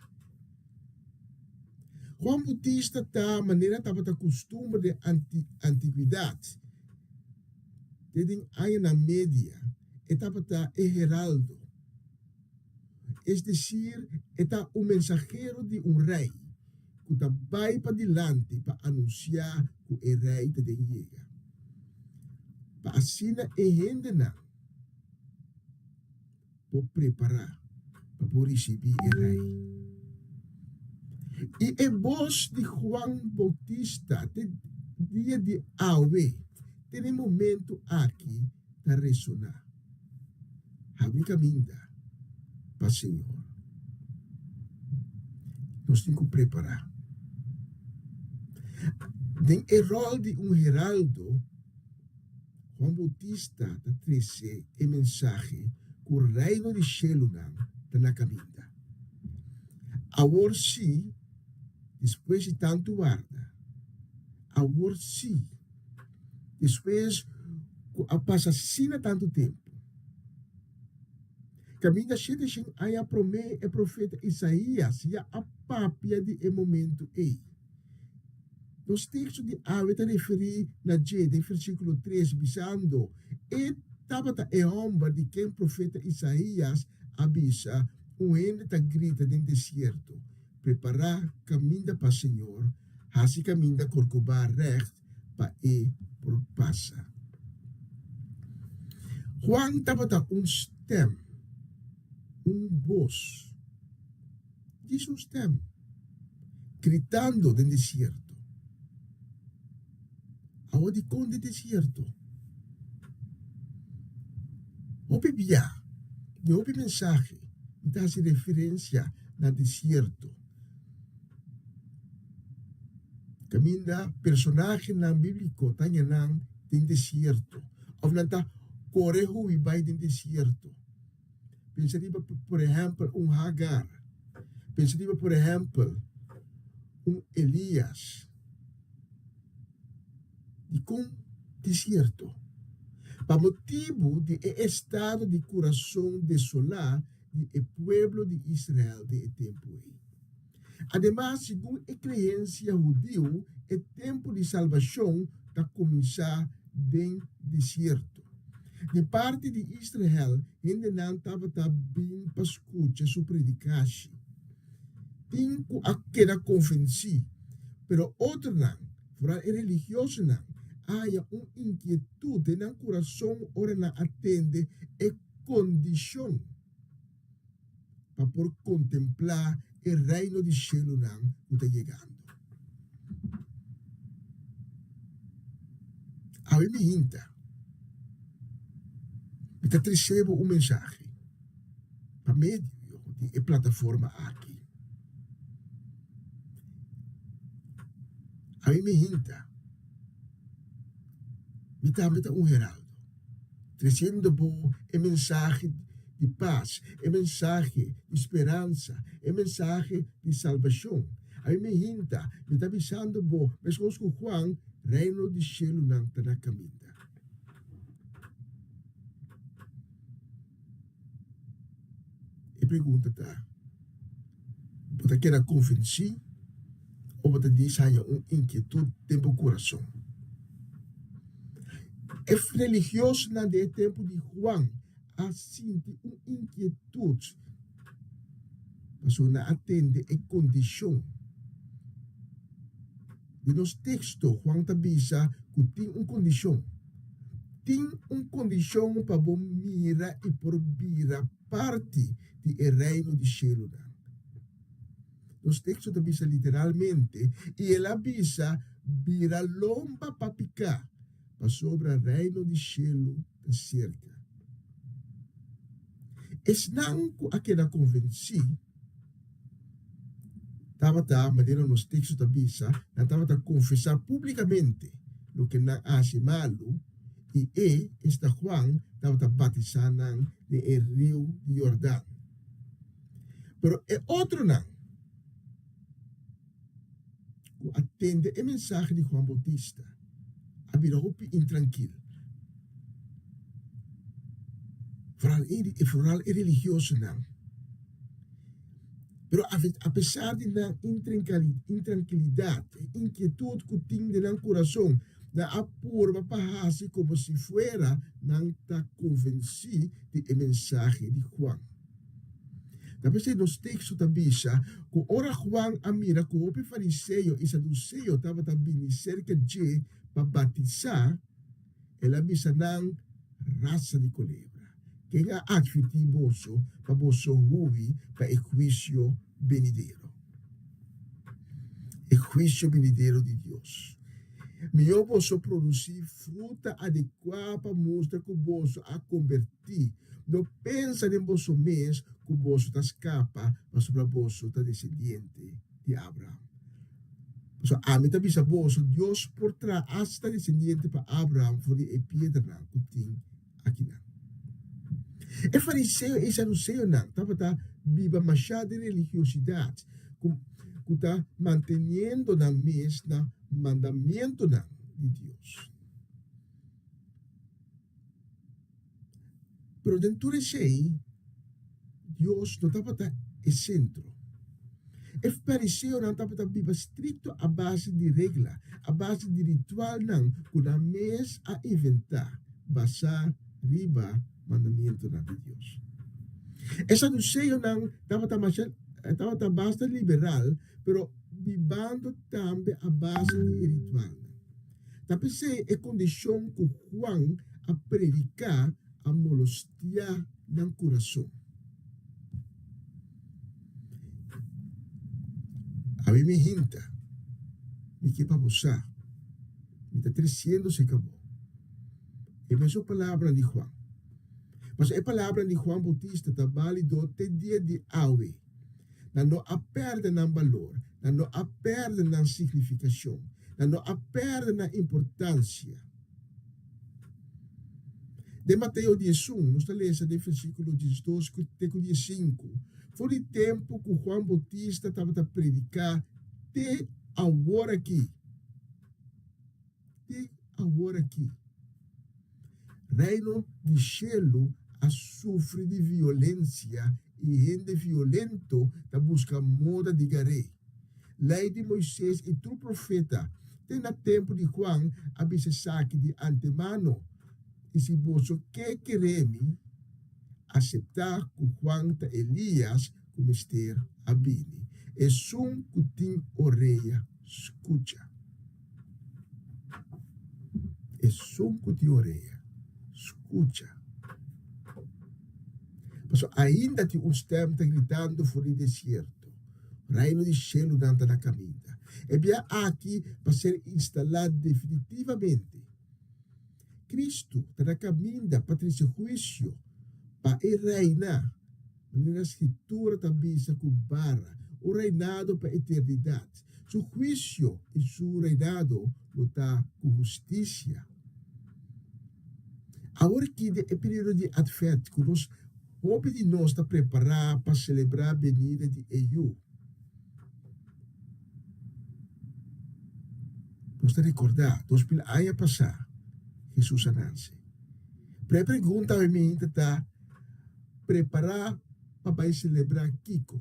Juan Boutista ta manera tabata kustumber den antiguidat, te den añanan media e tabata e heraldo. Es desir, e ta un mensahero di un rei ku ta bai padilanti pa anunsiá ku e rei ta den yega, pa asina e hendenan por prepará pa por risibí e rei. I e bos di Juan Boutista te dia di awe, te na e momentu aki, ta resoná. Habri kaminda pa Señor. Nos tin ku prepará. Den e ròl di un heraldo, Juan Boutista ta trese e mensahe ku Reino di Shelunan ta na kaminda. Awor sí, despues di tantu warda, awor sí, Despues ku a pasa asina tantu tempu, kaminda shete shen aña promé e profeta Isaías ya a papia di e momentu ei. Nos teksto di awe ta referí na dje den versíkulo tres, bisando, E tabata e hòmber di ken profeta Isaías a bisa, Un hende ta grita den desierto, Prepará kaminda pa Señor, hasi kaminda korkobá règt pa e por pasa. Juan tabata un stèm, un bos, djis un stèm, gritando den desierto. Awor dikon den desierto? Hopi bia, den hopi mensahe, mi ta hasi referensia na desierto. Kaminda personahenan bíbliko ta haña nan den desierto òf nan ta kore hui bai den desierto. Pensa riba, por ehèmpel, un Hagar. Pensa riba, por ehèmpel, un Elías. Dikon desierto? Pa motibu di e estado di kurason desolá di e pueblo di Israel den e tempu ei. Ademas, segun e kreensia hudiu, e tempu di salbashon ta kuminsá den desierto. Di parti di Israel, hendenan tabata bin pa skucha su predikashi. Tin ku a keda konvensí, pero otronan, foral e religiosonan, a haña un inkietut den nan kurason ora nan a tende e kondishon. pa por kontemplá e Reino di shelunan ku ta yegando. Awe mi hinta, mi ta trese bo un mensahe pa medio di e plataforma aki. Awe mi hinta, mi tambe ta un heraldo, tresiendo bo e mensahe di pas, e mensahe di speransa, e mensahe di salbashon. Awe mi hinta, mi ta bisando bo, meskos ku Juan, Reino di shelunan ta na kaminda. E pregunta ta, Bo ta keda konvensí o bo ta disa haña un inkietut den bo kurason? E religiosonan den e tempu di Juan a sinti un inkietut pasobra nan a tende e kondishon. Den nos teksto, Juan ta bisa ku tin un kondishon. Tin un kondishon pa bo mira i por bira parti di e Reino di shelunan. Nos teksto ta bisa literalmente, I el a bisa, Bira lomba pa piká, pasobra Reino di shelu ta serka. Esnan ku a keda konvensí tabata, manera nos teksto ta bisa, nan tabata konfesá públikamente loke nan a hasi malu, i e, esta Juan, tabata batisá nan den e riu di Yordan. Pero e otronan ku a tende e mensahe di Juan Boutista a bira hopi intrankil, foral e religiosonan. Pero apesar di nan intrankilidat, e inkietut ku tin den nan kurason, nan a purba pa hasi komo si fuera nan ta konvensí di e mensahe di Juan. Ta p'esei nos teksto ta bisa ku ora Juan a mira ku hopi fariseo i saduseo tabata bini serka dje pa batisá, el a bisa nan, Rasa di kolebra, ken a atvertí boso pa boso hui pa e huisio benidero? E huisio benidero di Dios. Mihó boso produsí fruta adekuá pa mustra ku boso a kombertí. No pensa den boso mes ku boso ta skapa pasobra boso ta desendiente di Abraham. Pasobra ami ta bisa boso, Dios por traha asta desendiente pa Abraham for di e piedranan ku tin akinan. E fariseo i saduseonan tabata biba mashá den religiosidat ku ta manteniendo nan mes na mandamientonan di Dios. Pero den tur esei, Dios no tabata e sentro. E fariseonan tabata biba strikto a base di regla, a base di ritualnan ku nan mes a inventá, basá riba mandamientonan di Dios. E saduseonan tabata masha tabata basta liberal, pero bibando tambe a base di e ritualnan. Ta p'esei e kondishon ku Juan a prediká a molostiá nan kurason. Abi mi hinta, mi ke pa bo sa, mi ta tresiendo serka bo. E mesun palabranan di Juan. Pasobra e palabranan di Juan Boutista ta bálido te dia di awe. Nan no a pèrdè nan balor, nan no a pèrdè nan signifikashon, nan no a pèrdè nan importansia. Den Mateo diesun, nos ta lesa den versíkulo diesdos te ku diesinku, For di tempu ku Juan Boutista tabata prediká te awor aki, te awor aki, Reino di shelu a sufri di violensia i hende violento ta buska moda di gar'é. Lei di Moises i tur profeta te na tempu di Juan a bisa esaki di antemano, I si boso ke kere mi, aseptá ku Juan ta Elias ku mester a bini. Esun ku tin orea, skucha. Esun ku tin orea, skucha. Pasobra ainda tin un stèm ta gritando for di desierto, Reino di shelunan ta na kaminda. E bia aki pa ser instalá definitivamente. Kristu ta na kaminda pa trese huisio pa e reina, manera Skritura ta bisa ku bara, un reinado pa eternidat. Su huisio i su reinado lo ta ku hustisia. Awor aki den e periodo di Atvènt ku nos hopi di nos ta prepará pa selebrá benida di e Yu. Nos ta rekordá 2000 aña pasá Hesus a nase. Pero e pregunta awe minta ta, prepará pa bai selebrá kiko?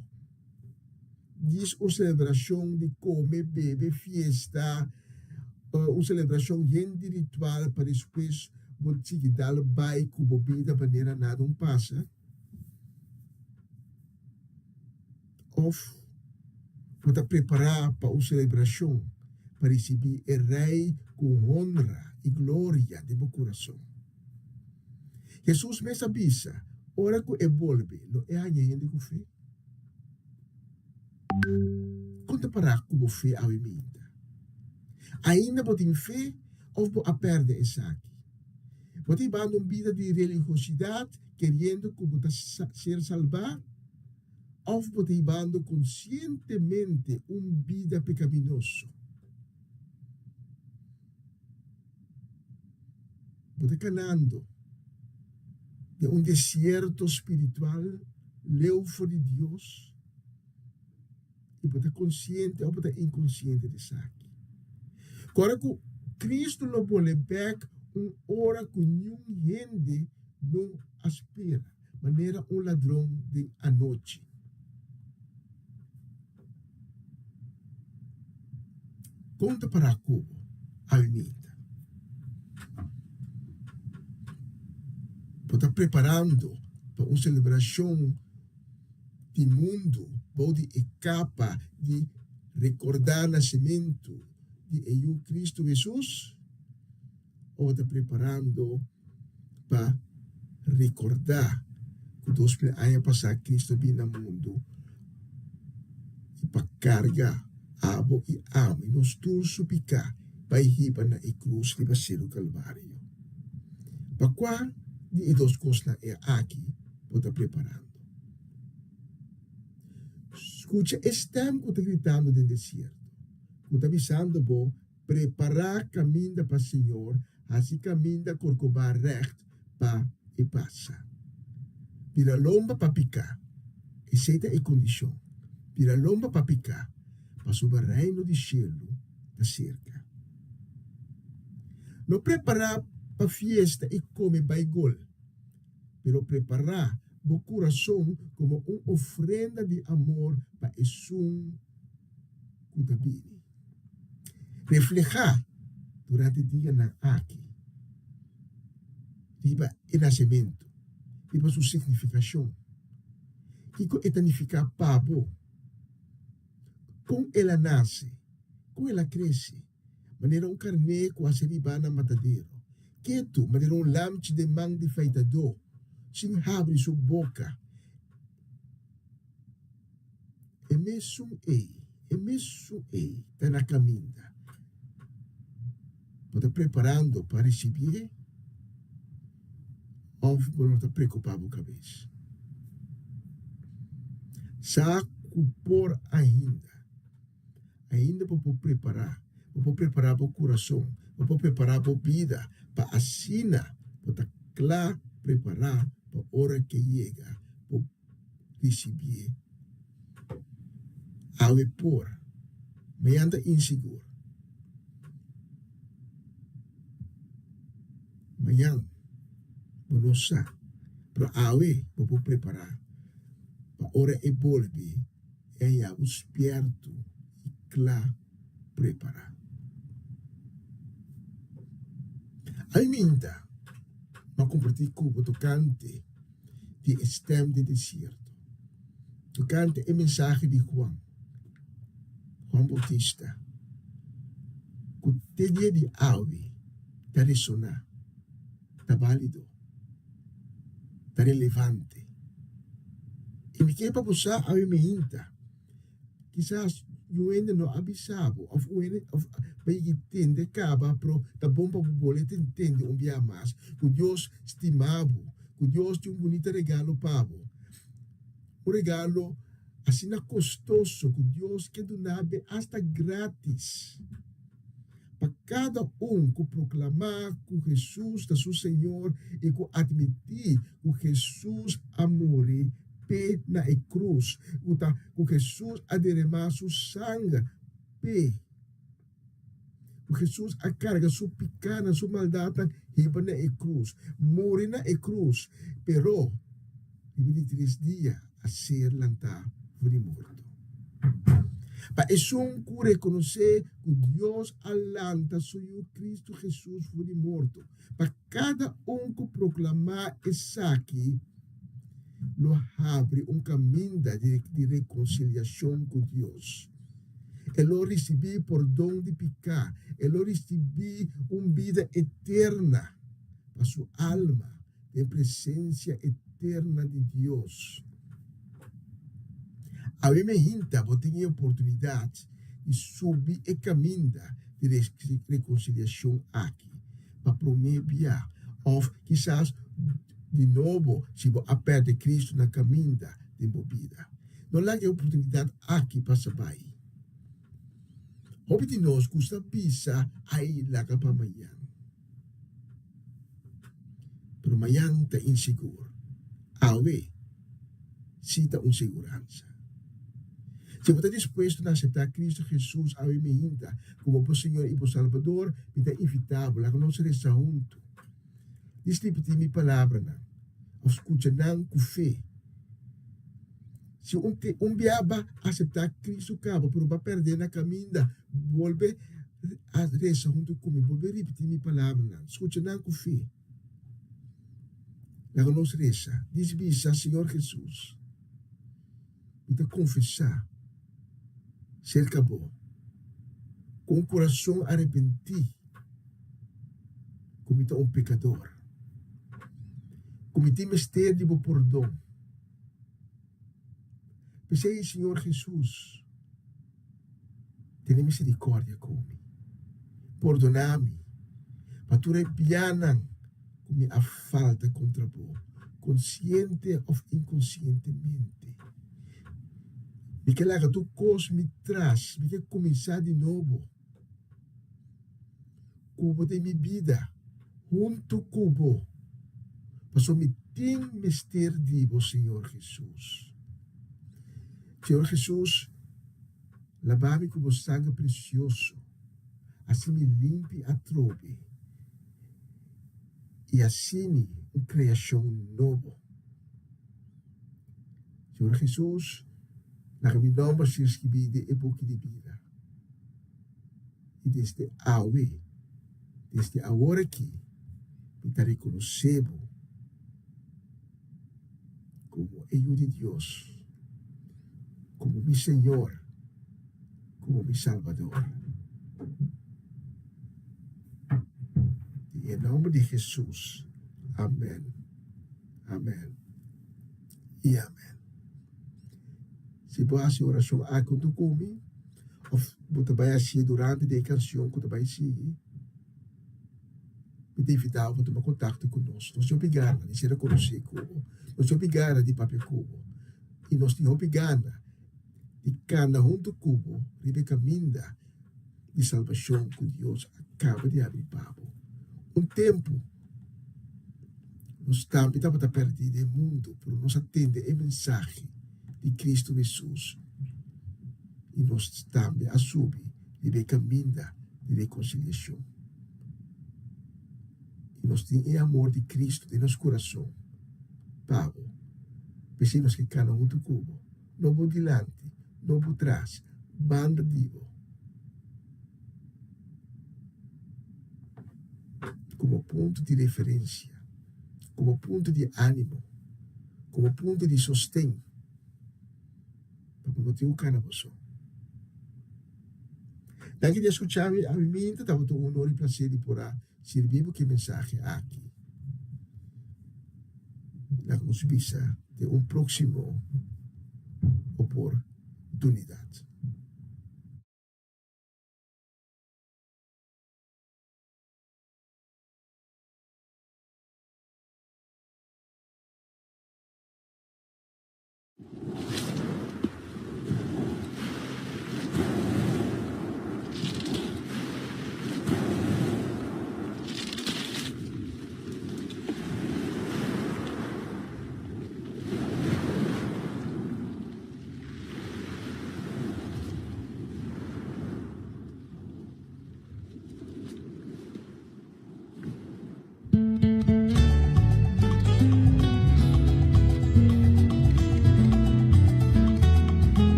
Djis un selebrashon di kome, bebe, fiesta, un selebrashon yen di ritual pa despues bo sigui dal bai ku bo bida manera nada un pasa? Òf bo ta prepará pa un selebrashon pa risibí e Rei ku honra i gloria den bo kurason? Hesus mes a bisa, ora ku e bolbe, lo e haña hende ku fe? Kon ta pará ku bo fe awe minta? Ainda bo tin fe òf bo a pèrdè esaki? Bo ta hibando un bida di religiosidat keriendo ku bo ta ser salbá? Òf bo ta hibando konsientemente un bida pekaminoso? Bo ta kanando den un desierto spiritual leu for di Dios i bo ta konsiente òf bo ta inkonsiente di esaki. Ku ora ku Kristu lo bole bèk un ora ku niun hende no a spera, manera un ladron den anochi. Kon ta pará ku bo awe-minta? Bo ta preparando pa un selebrashon di mundu bou di e kapa di rekordá nasementu di e Yu Kristu Hesus? O bo ta preparando pa rekordá ku 2000 aña pasá Kristu a bini na mundu i pa karga abo i ami, nos tur su piká bai hiba na e krus riba Seru Kalvario? Pa kua di e dos kosnan e aki bo ta preparando? Skucha e stèm ku ta gritando den desierto, ku ta bisando bo, Prepará kaminda pa Señor, hasi kaminda korkobá règt pa e pasa. Bira lomba pa piká, esei ta e kondishon, bira lomba pa piká, pasobra Reino di shelu ta serka. No prepará pa fiesta i kome bai gol, pero prepará bo kurason komo un ofrenda di amor pa esun ku ta bini. Reflehá durante dianan aki riba e nasementu, riba su signifikashon. Kiko e ta nifiká pa bo? Kon el a nase? Kon el a krese? Manera un karné ku a ser hibá na matadero, ketu manera un lamchi den man di feitadó, sin habri su boka. E mesun ei, e mesun ei ta na kaminda. Bo ta preparando pa risibié òf bo no ta preokupá bo kabes? Sa ku por ainda, ainda bo por prepará, bo por prepará bo kurason, bo por prepará bo bida pa asina bo ta kla prepará pa ora ke yega bo risibié awe por. Mañan ta insigur. Mañan bo no sa, pero awe bo por prepará pa ora e bolbe e haña bo spierto i kla prepará. Aiminta m'a kompartí ku bo tokante di e stèm di desierto, tokante e mensahe di Juan, Juan Boutista, ku te dia di awe ta resoná, ta bálido, ta relevante. I mi ke pa bo sa awe meinta, kisas. Niun hende no a bisa bo òf un hende òf bo yegi tende kaba pero ta bon pa bo bolbe tende un bia mas ku Dios stima bo, ku Dios tin un bunita regalo pa bo. Un regalo asina kostoso ku Dios ke duna bo asta gratis. Pa kada un ku proklamá ku Hesus ta su Señor i ku atmití ku Hesus a muri p'e na e krus, ku ta ku Hesus a deremá su sanger p'e, ku Hesus a karga su pikánan, su maldatnan hiba na e krus, muri na e krus, pero riba di tres dia a ser lantá for di morto. Pa esun ku rekonosé ku Dios a lanta su Yu Kristu Hesus for di morto, pa kada un ku proklamá esaki lo habri un kaminda di rekonsiliashon ku Dios. E lo risibí pordon di piká, e lo risibí un bida eterna pa su alma den presensia eterna di Dios. Awe mehinta bo tin e oportunidat di subi e kaminda di rekonsiliashon aki pa promé bia, òf kisas di nobo si bo a pèrdè Kristu na kaminda den bo bida. No laga e oportunidat aki pasa bai. Hopi di nos gusta bisa, Ai, laga pa mañan. Pero mañan ta insigur. Awe si ta un siguransa. Si bo ta dispuesto na aseptá Cristo Jesus awe mihinta komo bo Señor i bo Salbador, mi ta invitá bo, laga nos resa huntu. Dis ripití mi palabranan òf skucha nan ku fe. Si un te un bia ba aseptá Cristo kaba pero ba pèrdè na kaminda, bolbe a resa huntu ku mi, bolbe ripití mi palabranan, skucha nan ku fe. Laga nos resa. Dis bisa, Señor Jesus, mi ta konfesá serka Bo ku un kurason arepentí ku mi ta un pekador, ku mi tin mester di Bo pordon. P'esei, Señor Jesus, tene misericordia ku mi. Pordoná mi pa tur e bianan ku mi a falta kontra Bo, konsiente òf inkonsientemente. Mi ke laga tur kos mi tras, mi ke kuminsá di nobo ku Bo den mi bida, huntu ku Bo, pasobra mi tin mester di Bo, Señor Jesus. Señor Jesus, laba mi ku Bo sanger presioso, hasi mi limpi atrobe i hasi mi un kreashon nobo. Señor Jesus, laga mi nomber ser skibí den e buki di bida. I desde awe, desde awor aki, mi ta rekonosé Bo komo e Yu di Dios, komo mi Señor, komo mi Salbador. Den e nomber di Jesus, amen, amen i amen. Si bo hasi orashon aki huntu ku mi, òf bo ta bai hasié durante di e kanshon ku ta bai sigui, mi ta invitá bo pa tuma kontakto ku nos. Nos tin hopi gana di ser rekonosé ku bo. Nos tin hopi gana di papia ku bo. I nos tin hopi gana di kana huntu ku bo riba e kaminda di salbashon ku Dios a kaba di habri pa bo. Un tempu nos tambe tabata pèrdí den mundu, pero nos a tende e mensahe di Kristu Hesus i nos tambe a subi riba e kaminda di rekonsiliashon. I nos tin e amor di Kristu den nos kurason pa bo. P'esei nos ke kana huntu ku bo, no bo dilanti, no bo tras, banda di bo. Komo punto di referensia, komo punto di ánimo, komo punto di sosten pa bo no tin ku kana bo so. Danki di a skucha mi, ami minta tabata un honor i plaser di por a sirbi bo ku e mensahe aki. Laga nos bisa den un próksimo oportunidat.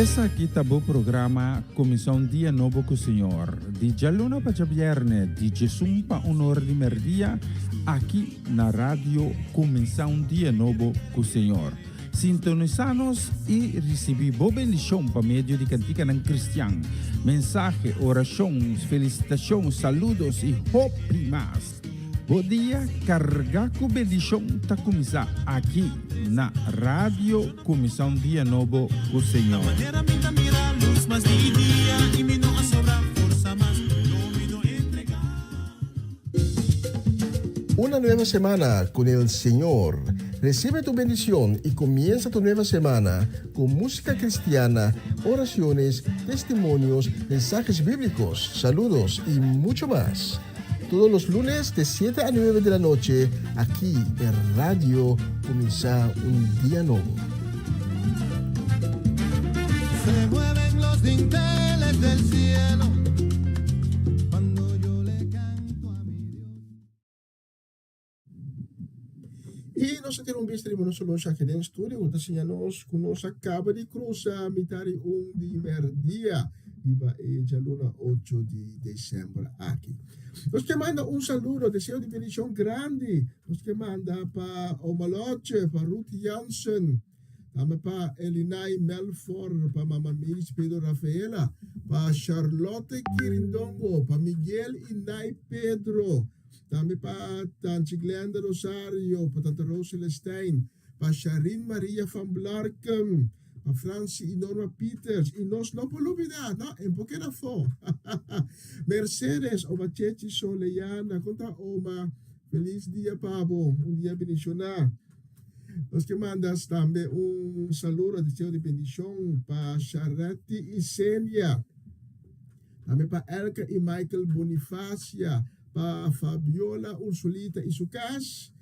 Esaki ta bo programa Kuminsá un Dia Nobo ku Señor, di djaluna pa djabièrnè, di djesun pa un or di mèrdia, aki na Radio Kuminsá un Dia Nobo ku Señor. Sintonisá nos i risibí bo bendishon pa medio di kantikanan kristian, mensahe, orashon, felisitashon, saludos i hopi mas. Bo dia carga cu bendicion ta cuminsa aki na Radio Cuminsa un Dia Nobo cu Señor. Una nueva semana con el Señor. Recibe tu bendición y comienza tu nueva semana con música cristiana, oraciones, testimonios, mensajes bíblicos, saludos y mucho más. Todos los lunes de 7 a 9 de la noche, aquí en Radio Comienza un Día Nuevo. Se mueven los dinteles del cielo cuando yo le canto a mi Dios. I nos a tira un bista riba nos oloshi aki den studio ku ta siña nos ku nos a kaba di krusa mitar di un di merdia riba e djaluna ocho di desèmber aki. Nos ke manda un saludo, deseo di bendishon grandi. Nos ke manda pa Oma Lotje, pa Ruth Jansen, tambe pa Elinay Melfor, pa Mama Miris Pedro Rafaela, pa Charlotte Kirindongo, pa Miguel i Nay Pedro, Tambe pa Tanchi Glenda Rosario, pa Tanta Rose Celestijn, pa Sharin Maria van Blarkum, pa Francie y Norma Pieters, y nos no por lubida, no, en por keda afó. Mercedes, Oma Chechi Soleana, kon ta Oma? Feliz dia pa bo, un dia bendiciona. Nos ke manda tambe un saludo, deseo di bendicion pa Sharetti y Senia. Tambe pa Elke y Michael Bonifacia, pa Fabiola Ursulita y su cas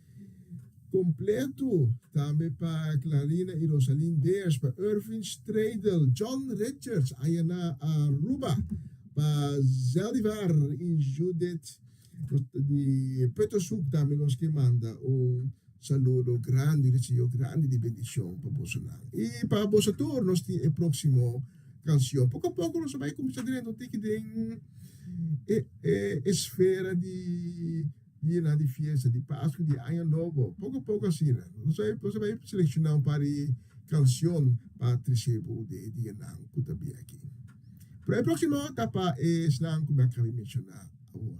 completo, tambe pa Clarina y Rosalyn Beers, pa Irvin Stradel, John Richards aya na Aruba, pa Zeldivar y Judith di Puttershoek tambe nos ke manda un saludo grandi, un deseo grandi di bendicion pa bosonan. Y pa boso tur nos tin e proximo Canción. Poco a poco nos a bai cuminsa drenta un tiki den e e esfera di dianan di fiesta, di Pascu, di Aña Nobo. Poco a poco asina. Nos a nos a bai selecciona un par di cancion pa trece bo den e dianan cu ta bin aki. Pero e proximo ta pa esnan cu mi a caba di menciona awor.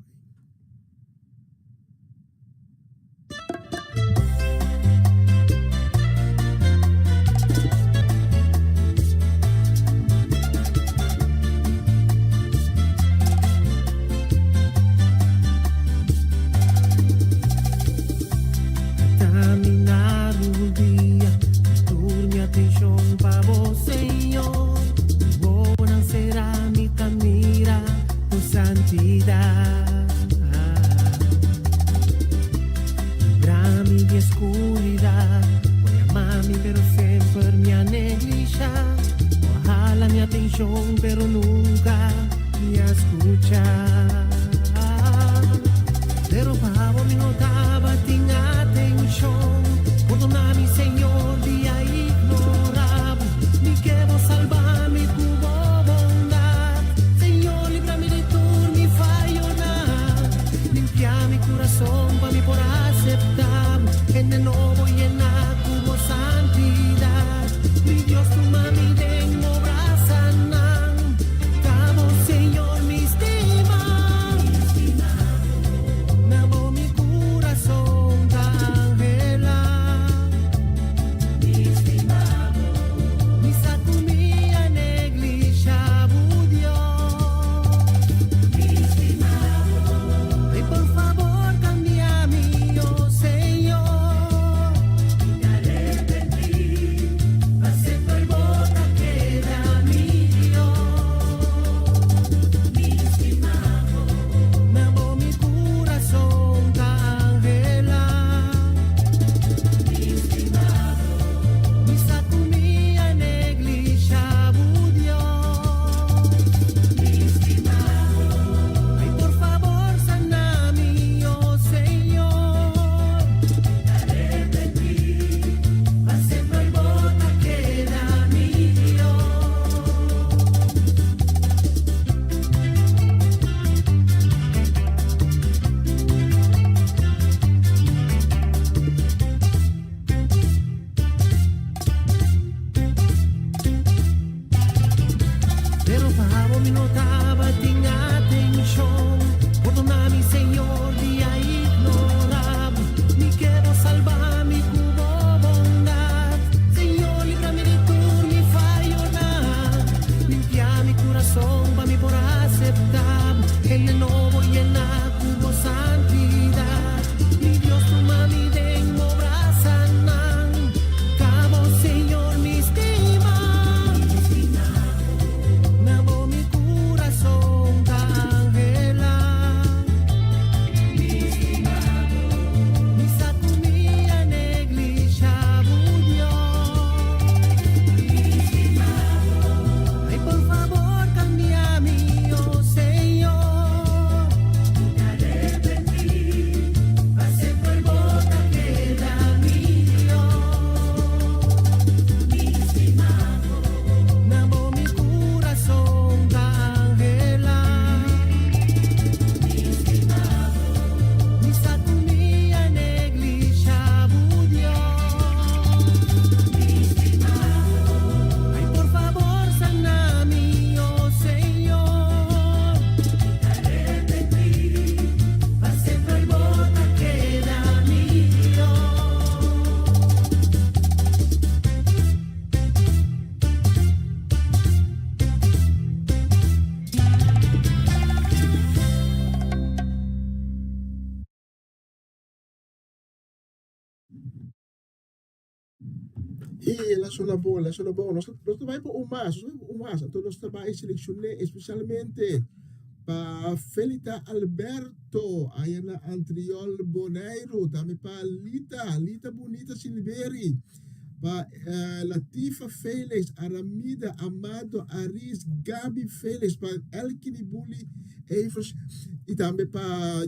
Hende nobo yena ku bo santidat. Mi Dios tuma mi den bo brasanan. Kabo Señor mi stima. Na bo mi kurason ta anhelá. Mi sa ku mi a neglishá bo Dios. Ay, por fabor, kambia mi, oh Señor. Mi arepentí, pa semper bo ta keda mi Dios. Na bo mi kurason ta anhelá. Mi sa ku mi a neglishá bo Dios. Ay, por fabor, sana mi, oh Señor. Arepentí, pa semper bo ta keda mi Dios. E el a sona bon, el a sona bon. Nos nos ta bai pa un mas, nos ta bai pa un mas. Anto nos ta bai seleccion'é especialmente pa Felita Alberto aya na Antriol, Boneiru. Tambe pa Lita, Lita Bunita Silveri, pa Latifa Felix, Aramida Amado Aris, Gaby Felix, pa Elkiny Bully Evers y tambe pa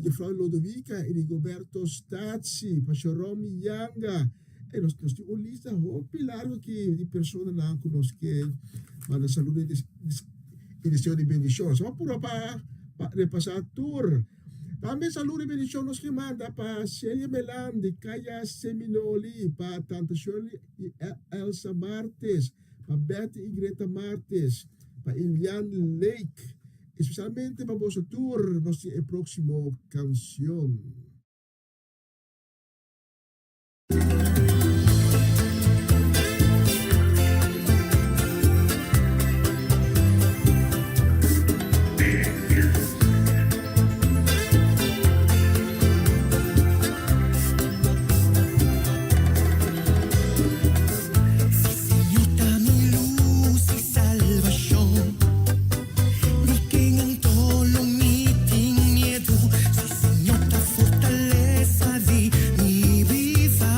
Juffrouw Lodowica y Rigoberto Statie, pa Sharomi Yanga. E nos nos tin un lista hopi largo aki di personanan ku nos ke manda saludo y deseo di bendishon. So puro pa pa repasá tur. Tambe saludo y bendishon nos ke manda pa Celia Melan di Kaya Seminoli, pa Tante Shirley y Elsa Martes, pa Betty y Greta Martes, pa Ilian Lake, especialmente pa boso tur nos tin e próximo canción. Si Señor ta mi lus i salbashon, di ken anto lo mi tin miedu? Si Señor ta fortalesa di mi bida,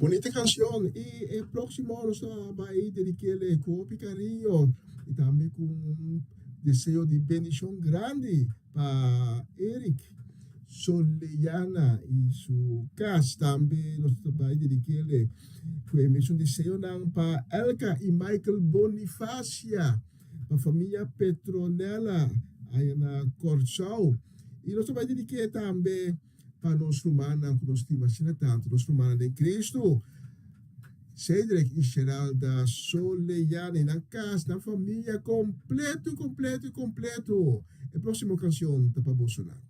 Bunita cancion y e proximo nos ta bay dediquele cu hopi cariño y tambe cu un deseo di bendicion grandi pa Eric Soleyana y su cas. Tambe nos ta bay dediquele cu e mesun deseonan pa Elka y Michael Bonifacia, pa famia Petronella aya na Corsou y nos ta bay dedique tambe pa nos rumannan ku nos stima asina tantu, nos rumannan den Kristu, Cedric i Sheralda Soleyana i nan kas, nan famia kompletu, kompletu, kompletu. E próksimo kanshon ta pa bosonan.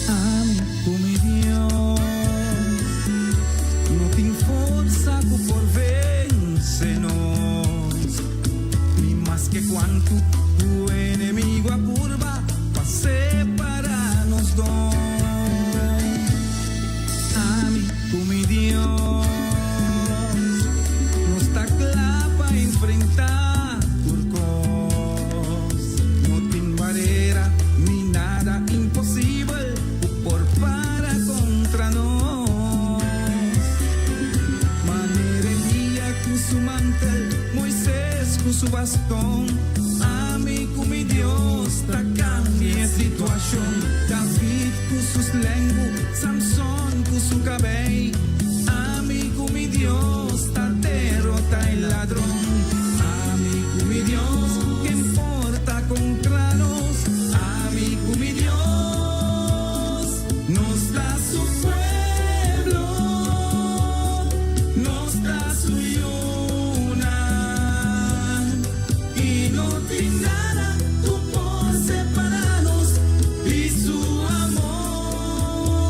Ami ku mi Dios no tin forsa ku por vense nos, ni maske kuantu ku enemigo a purba pa separa nos dos. Ami ku mi Dios nos ta kla pa enfrentá tur kos. No tin barera ni nada imposibel ku por para kontra nos. Manera Elia ku su mantel, Moises ku su baston, ami ku mi Dios ta kambia e situashon. David ku su slengu, Samson ku su kabei, ami ku mi Dios ta derota e ladron. Ami ku mi Dios, ken por ta kontra nos? Ami ku mi Dios, nos ta su pueblo, nos ta su yunan, i no tin nada ku por separá nos di su amor.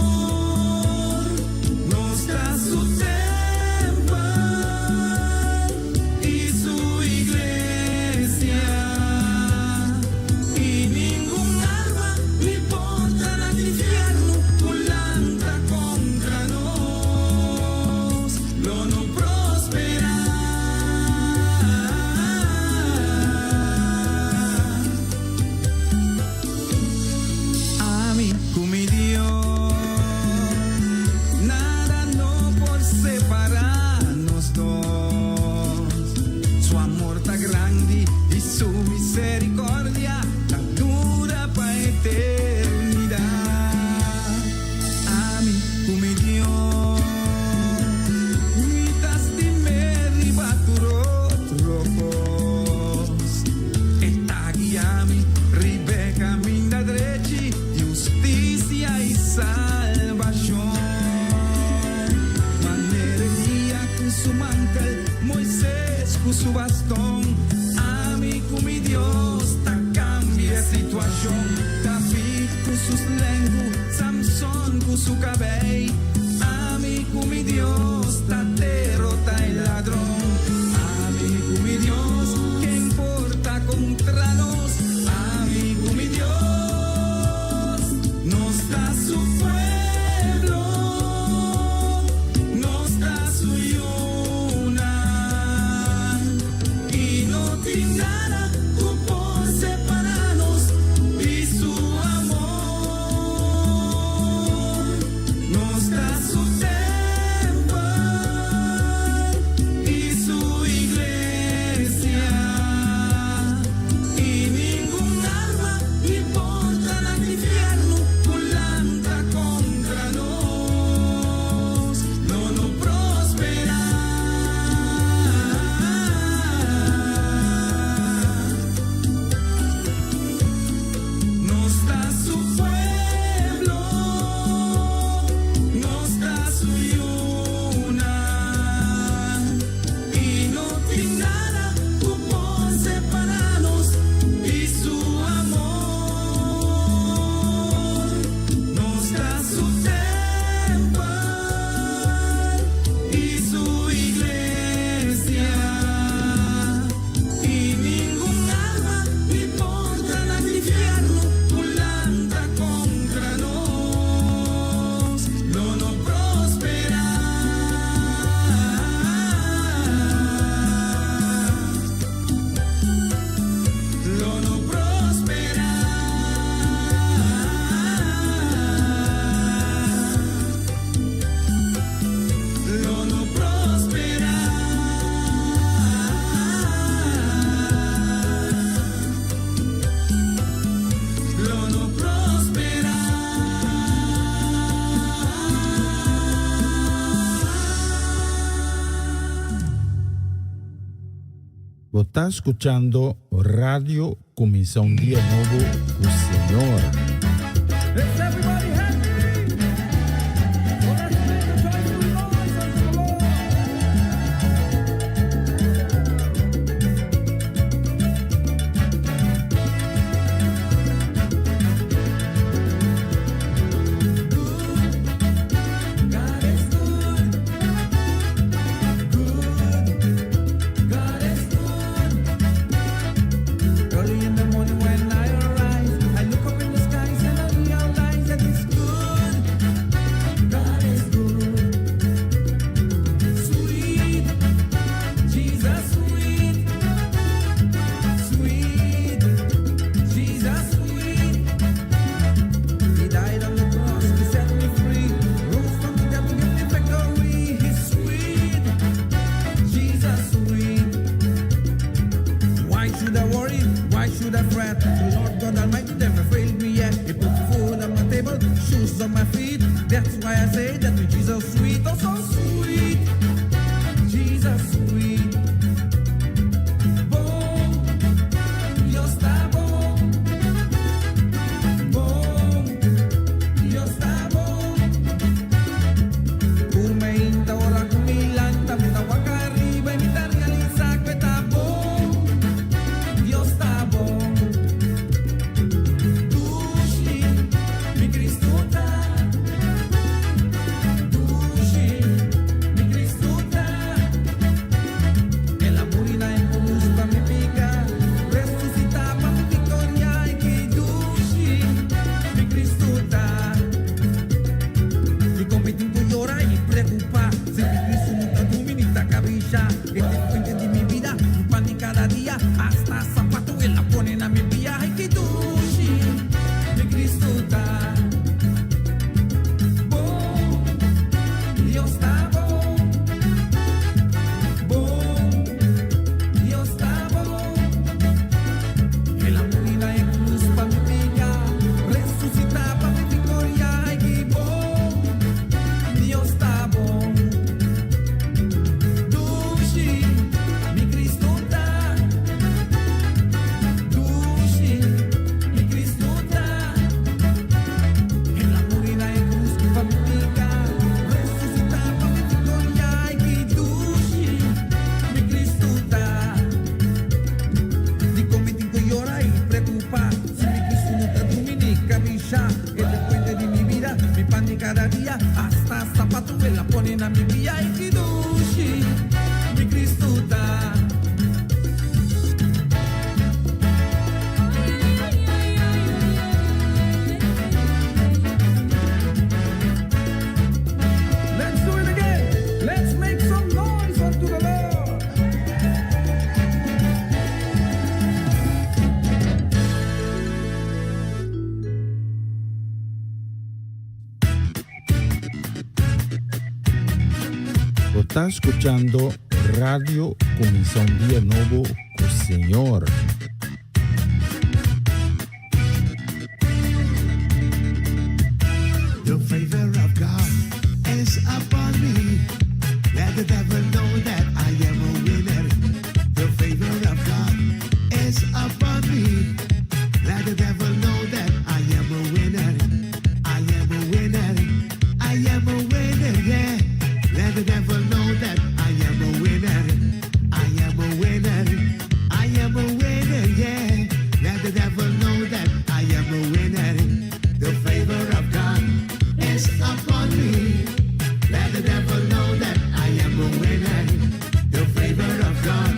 Nos ta su tempel i su iglesia, i ningun arma ni portanan di infierno ku lanta kontra nos lo no prosperá. Ami ku mi Dios, nada no por separá nos dos. Su amor ta grandi i su misericordia ta dura pa eternidad. Ami ku mi Dios, mi ta stim'é riba tur otro kos. E ta guia mi riba e kaminda drechi di hustisia i salbashon. Manera Elia ku su mantel, Moises ku su baston, ami ku mi Dios ta kambia e situashon. David ku su slengu, Samson ku su kabei, ami ku mi Dios ta derota e ladron. Ami ku mi Dios, ken por ta kontra nos? Ami ku mi Dios, nos ta su pueblo, nos ta su yunan, i no tin nada ku por separá nos di su amor. Nos ta su tempel. ta skuchando Radio Kuminsá un Dia Nobo ku Señor. Is everybody happy? Well, let's make a joyful noise unto the Lord. Good, God is good. Good, God is good. Early in the morning when I arise, I look up in the skies and I realize that it's good. God is good. Sweet, Jesus, sweet, sweet, Jesus, sweet. He died on the cross to set me free. Rose from the dead to give me victory. He's sweet, Jesus, sweet. Why should I worry? Why should I fret? The Lord God Almighty never failed me yet. He put food on my table, shoes on my feet. That's why I say that with Jesus sweet, oh so sweet. Jesus sweet. Bon, Dios ta bon. Bon, Dios ta bon. Tur mainta ora ku mi lanta, mi ta wak ariba i mi ta realisá ku ta bon. Dios ta bon. Dushi, mi Kristu ta. Dushi, mi Kristu ta. El a muri na krus pa mi piká, resusitá pa mi viktoria i ki dushi, mi Kristu ta. Di kon mi tin ku yora i preokupá, si mi Kristu no ta drumi ni ta kabishá. E ta fuente di mi bida, mi pan di kada dia, asta sapatu el a pone na mi pia. Ai ki dushi, mi Kristu ta. Bon, Dios ta bon. Bon, Dios ta bon. El a muri na krus pa mi piká, resusitá pa mi viktoria. Ai ki bon, Dios ta bon. Dushi, mi Kristu ta. Dushi, mi Kristu ta. El a muri na krus pa mi piká, resusitá pa mi viktoria. Ai ki dushi, mi Kristu ta. Di kon mi tin ku yora i preokupá, si mi Kristu no ta drumi ni kabishá. E ta fuente di mi bida, mi pan di kada dia, asta sapatu el a pone na mi pia. Ai ki dushi, mi Kristu ta. Let's do it again. Let's make some noise unto the Lord. Bo ta skuchando Radio Kuminsá un Dia Nobo ku Señor. The favor of God is upon me. Let the devil know that I am a winner. The favor of God is upon me. Let the devil know that I am a winner. I am a winner. I am a winner, yeah. Let the devil know that I am a winner. I am a winner. I am a winner, yeah. Let the devil know that I am a winner. The favor of God is upon me. Let the devil know that I am a winner. The favor of God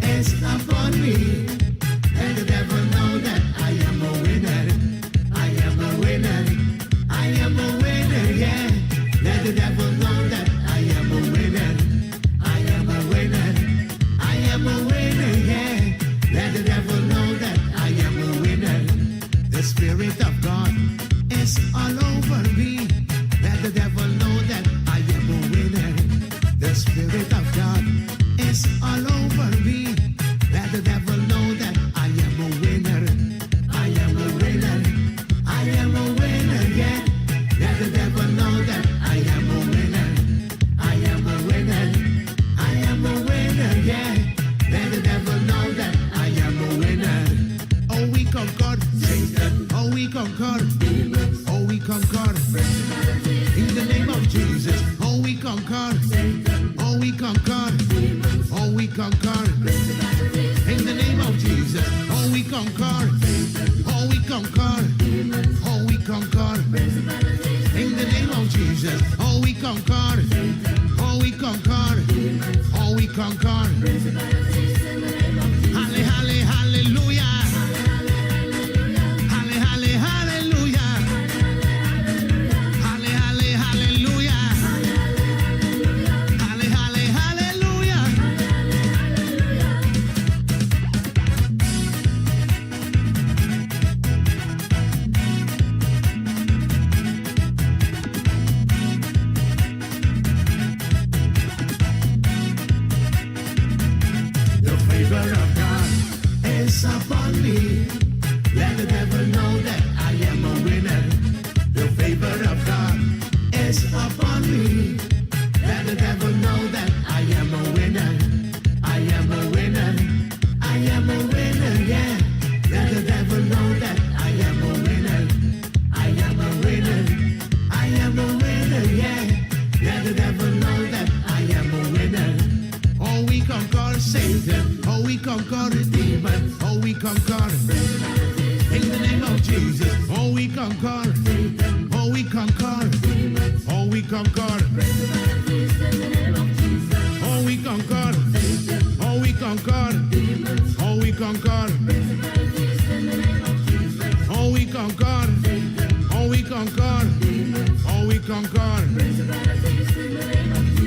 is upon me. Let the devil know that I am a winner. conquer. In the name of Jesus, oh we conquer. Oh we conquer. Oh we conquer. In the name of Jesus, oh we conquer. Oh we conquer. Oh we conquer. In the name of Jesus, oh we conquer. Oh we conquer. Oh we conquer. Halle, halle, hallelujah. Halle, halle, hallelujah. Halle, halle, hallelujah. Halle, halle, hallelujah. The favor of God is upon me. Let the devil know that I am a winner. The favor of God is upon me. Let the devil know that I am a winner. I am a winner. I am a winner, yeah. Let the devil know that I am a winner. I am a winner. I am a winner, yeah. Let the devil know that I am a winner. Oh, we conquer Satan. Oh, we conquer the demon. Oh, we conquer. In the name of Jesus. Oh, we conquer. Oh, we conquer. Oh, we conquer. Oh, we conquer. Oh, we conquer. Oh, we conquer. Oh, we conquer. Oh, we conquer. Oh, we conquer.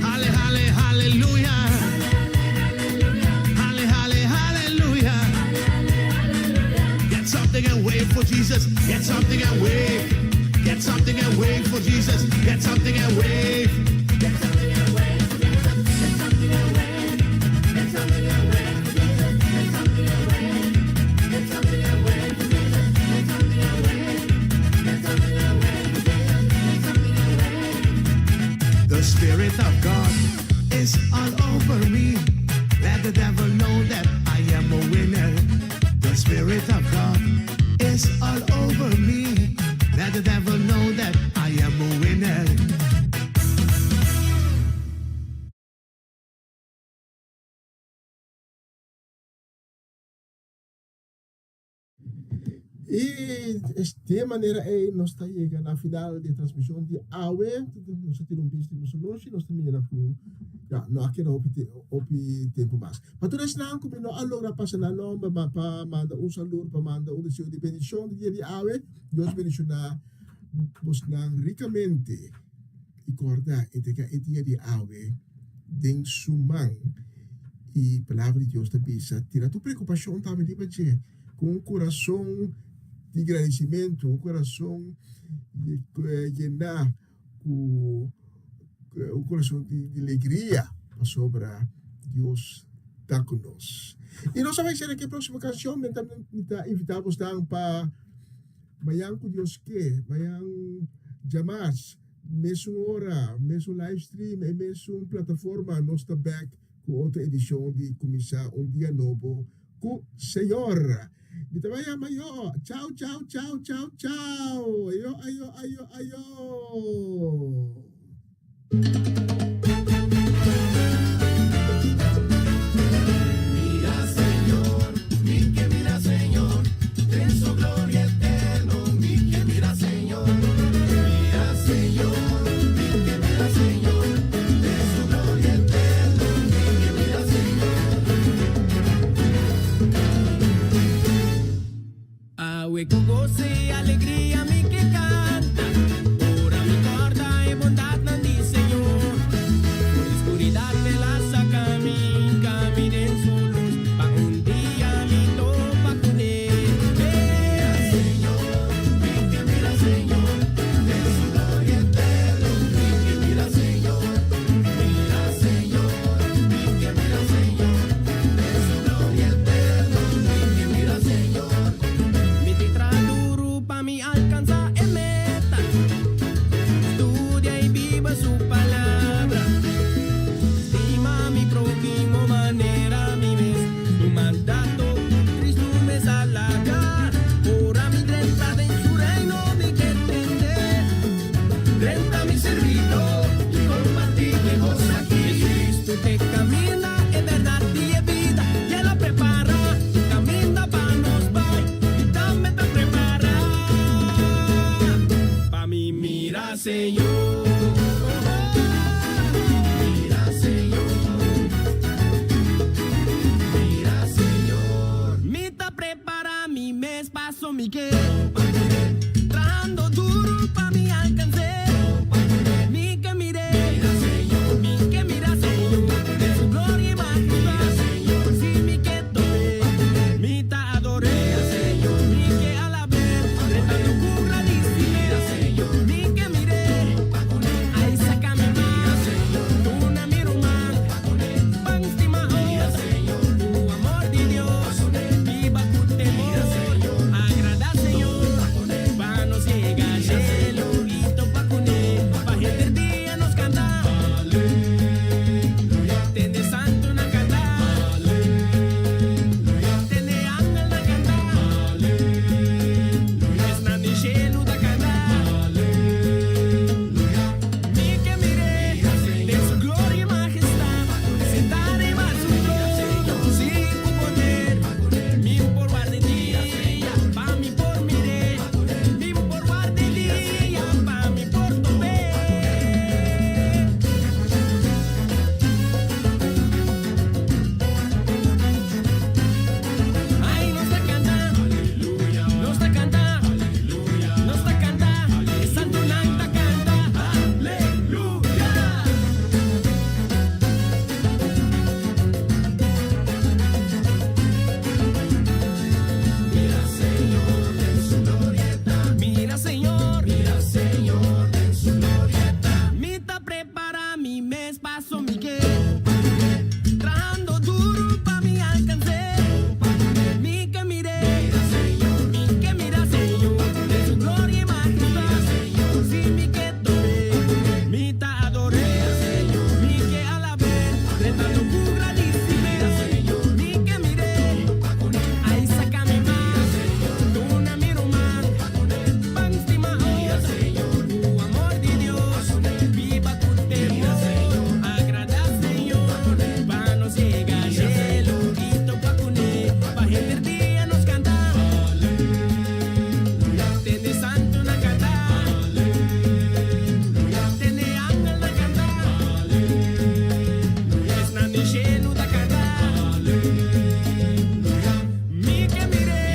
Halle, halle, hallelujah. Halle, halle, hallelujah. Get something and wave for Jesus. Get something and wave. Get something and wave for Jesus. Get something and wave. Get something and wave for Jesus. Get something and wave. Get something and wave for Jesus. Get something and wave. Get something and wave for Jesus. Get something and wave. Get something and wave for Jesus. Get something and wave. The Spirit of God is all over me. Let the devil know that I am a winner. The Spirit of God is all over me. Let the devil know that I am a winner. I di e manera ei nos ta yega na final di e transmishon di awe. Nos a tira un bista di nos oloshi, nos ta mira ku ya no a keda hopi hopi tempu mas. Pa tur esnan ku mi no a logra pasa nan nomber ma pa manda un salud, pa manda un deseo di bendishon di dia di awe, Dios bendishoná bosnan rikamente i kòrda entregá e dia di awe den su man. I Palabra di Dios ta bisa, Tira tur preokupashon tambe riba dje. Ku un kurason di gradisimentu, un kurason yená ku un kurason di alegria pasobra Dios ta ku nos. I nos a bai sera ku e próksimo kanshon, mi ta invitá bosnan pa mañan ku Dios ke, mañan djamars, mesun ora, mesun live stream, e mesun plataforma nos ta bèk ku otro edishon di Kuminsá un Dia Nobo Ku Señor. Mi ta bai yama yo. Chao, chao, chao, chao, chao. Ayo, ayo, ayo, ayo. Mira Señor, mi ke mira Señor, den su gloria eterno, mi ke mira Señor. Mira Señor, mi ke mira Señor, den su gloria eterno, mi ke mira Señor. Awe ku goso i alegria mi ke kanta, ora mi kòrda e bondatnan di Señor. For di skuridat el a saka mi, hinka mi den su lus, pa un dia mi topa kuné. Mira Señor, mi ke mira Señor, den su gloria eterno, mi ke mira Señor. Mira Señor, mi ke mira Señor, den su gloria eterno, mi ke mira Señor. Mi tin traha duru pa mi alkansá e meta. Señor. Mira Señor. Mira Señor. Mi ta prepara mi mes paso mi ke. Trahando duro pa mi alcans'e. Mi ke mir'e. Mi ke mira Señor. Den su gloria y majestad. Si mi ke top'e. Mi ta ador'e. Mi ke alab'e. Retando ku gradisimentu. Mi ke mir'e. Ai saca mi mas. Duna mi ruman. Ban stima otro. Ku amor di Dios. Biba ku temor. Agrada Señor. Pa nos yega cielo. Y topa cune. Pa henter dia nos canta. Tende santonan canta. Tende angelnan canta. Esnan den cielo ta canta. Mi ke mir'e. Den su gloria y majestad. Sintá riba su trono. Sin ku poder. Mi por warda dia. Pa mi por mir'e. Mi por warda dia. Pa mi por top'e. Ai, nos ta canta, nos ta canta, nos ta canta, e santonan ta canta, aleluya. Mira Señor den su glorieta. Mira Señor, mira Señor den su glorieta. Mi ta prepara mi mes paso mi ke. Trahando duro pa mi alcans'e. Mi ke mir'e. Mi ke mira Señor. Den su gloria y majestad. Si mi ke top'e. Mi ta ador'e. Mi ke alab'e. Retando ku gradisimentu. Mi ke mir'e. Ai saca mi mas. Duna mi ruman. Ban stima otro. Ku amor di Dios. Biba ku temor. Agrada Señor. Pa nos yega cielo. Y topa cune. Pa henter dia nos canta. Tende santonan canta. Tende angelnan canta. Esnan den cielo ta canta. Mi ke mir'e.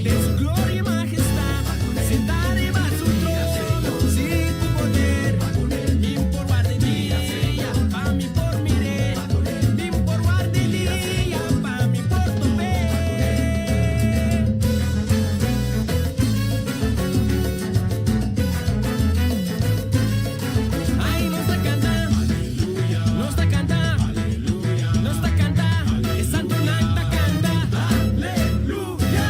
Den su gloria y majestad. Sintá riba su trono. Sin ku poder. Mi por warda dia. Pa mi por mir'e. Mi por warda dia. Pa mi por top'e. Ai, nos ta canta, nos ta canta, nos ta canta, e santonan ta canta, aleluya.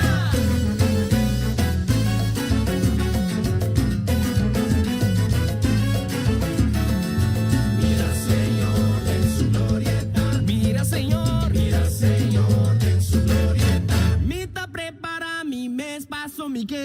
Mira Señor den su glorieta. Mira Señor, mira Señor den su glorieta. Mi ta prepara mi mes paso mi ke.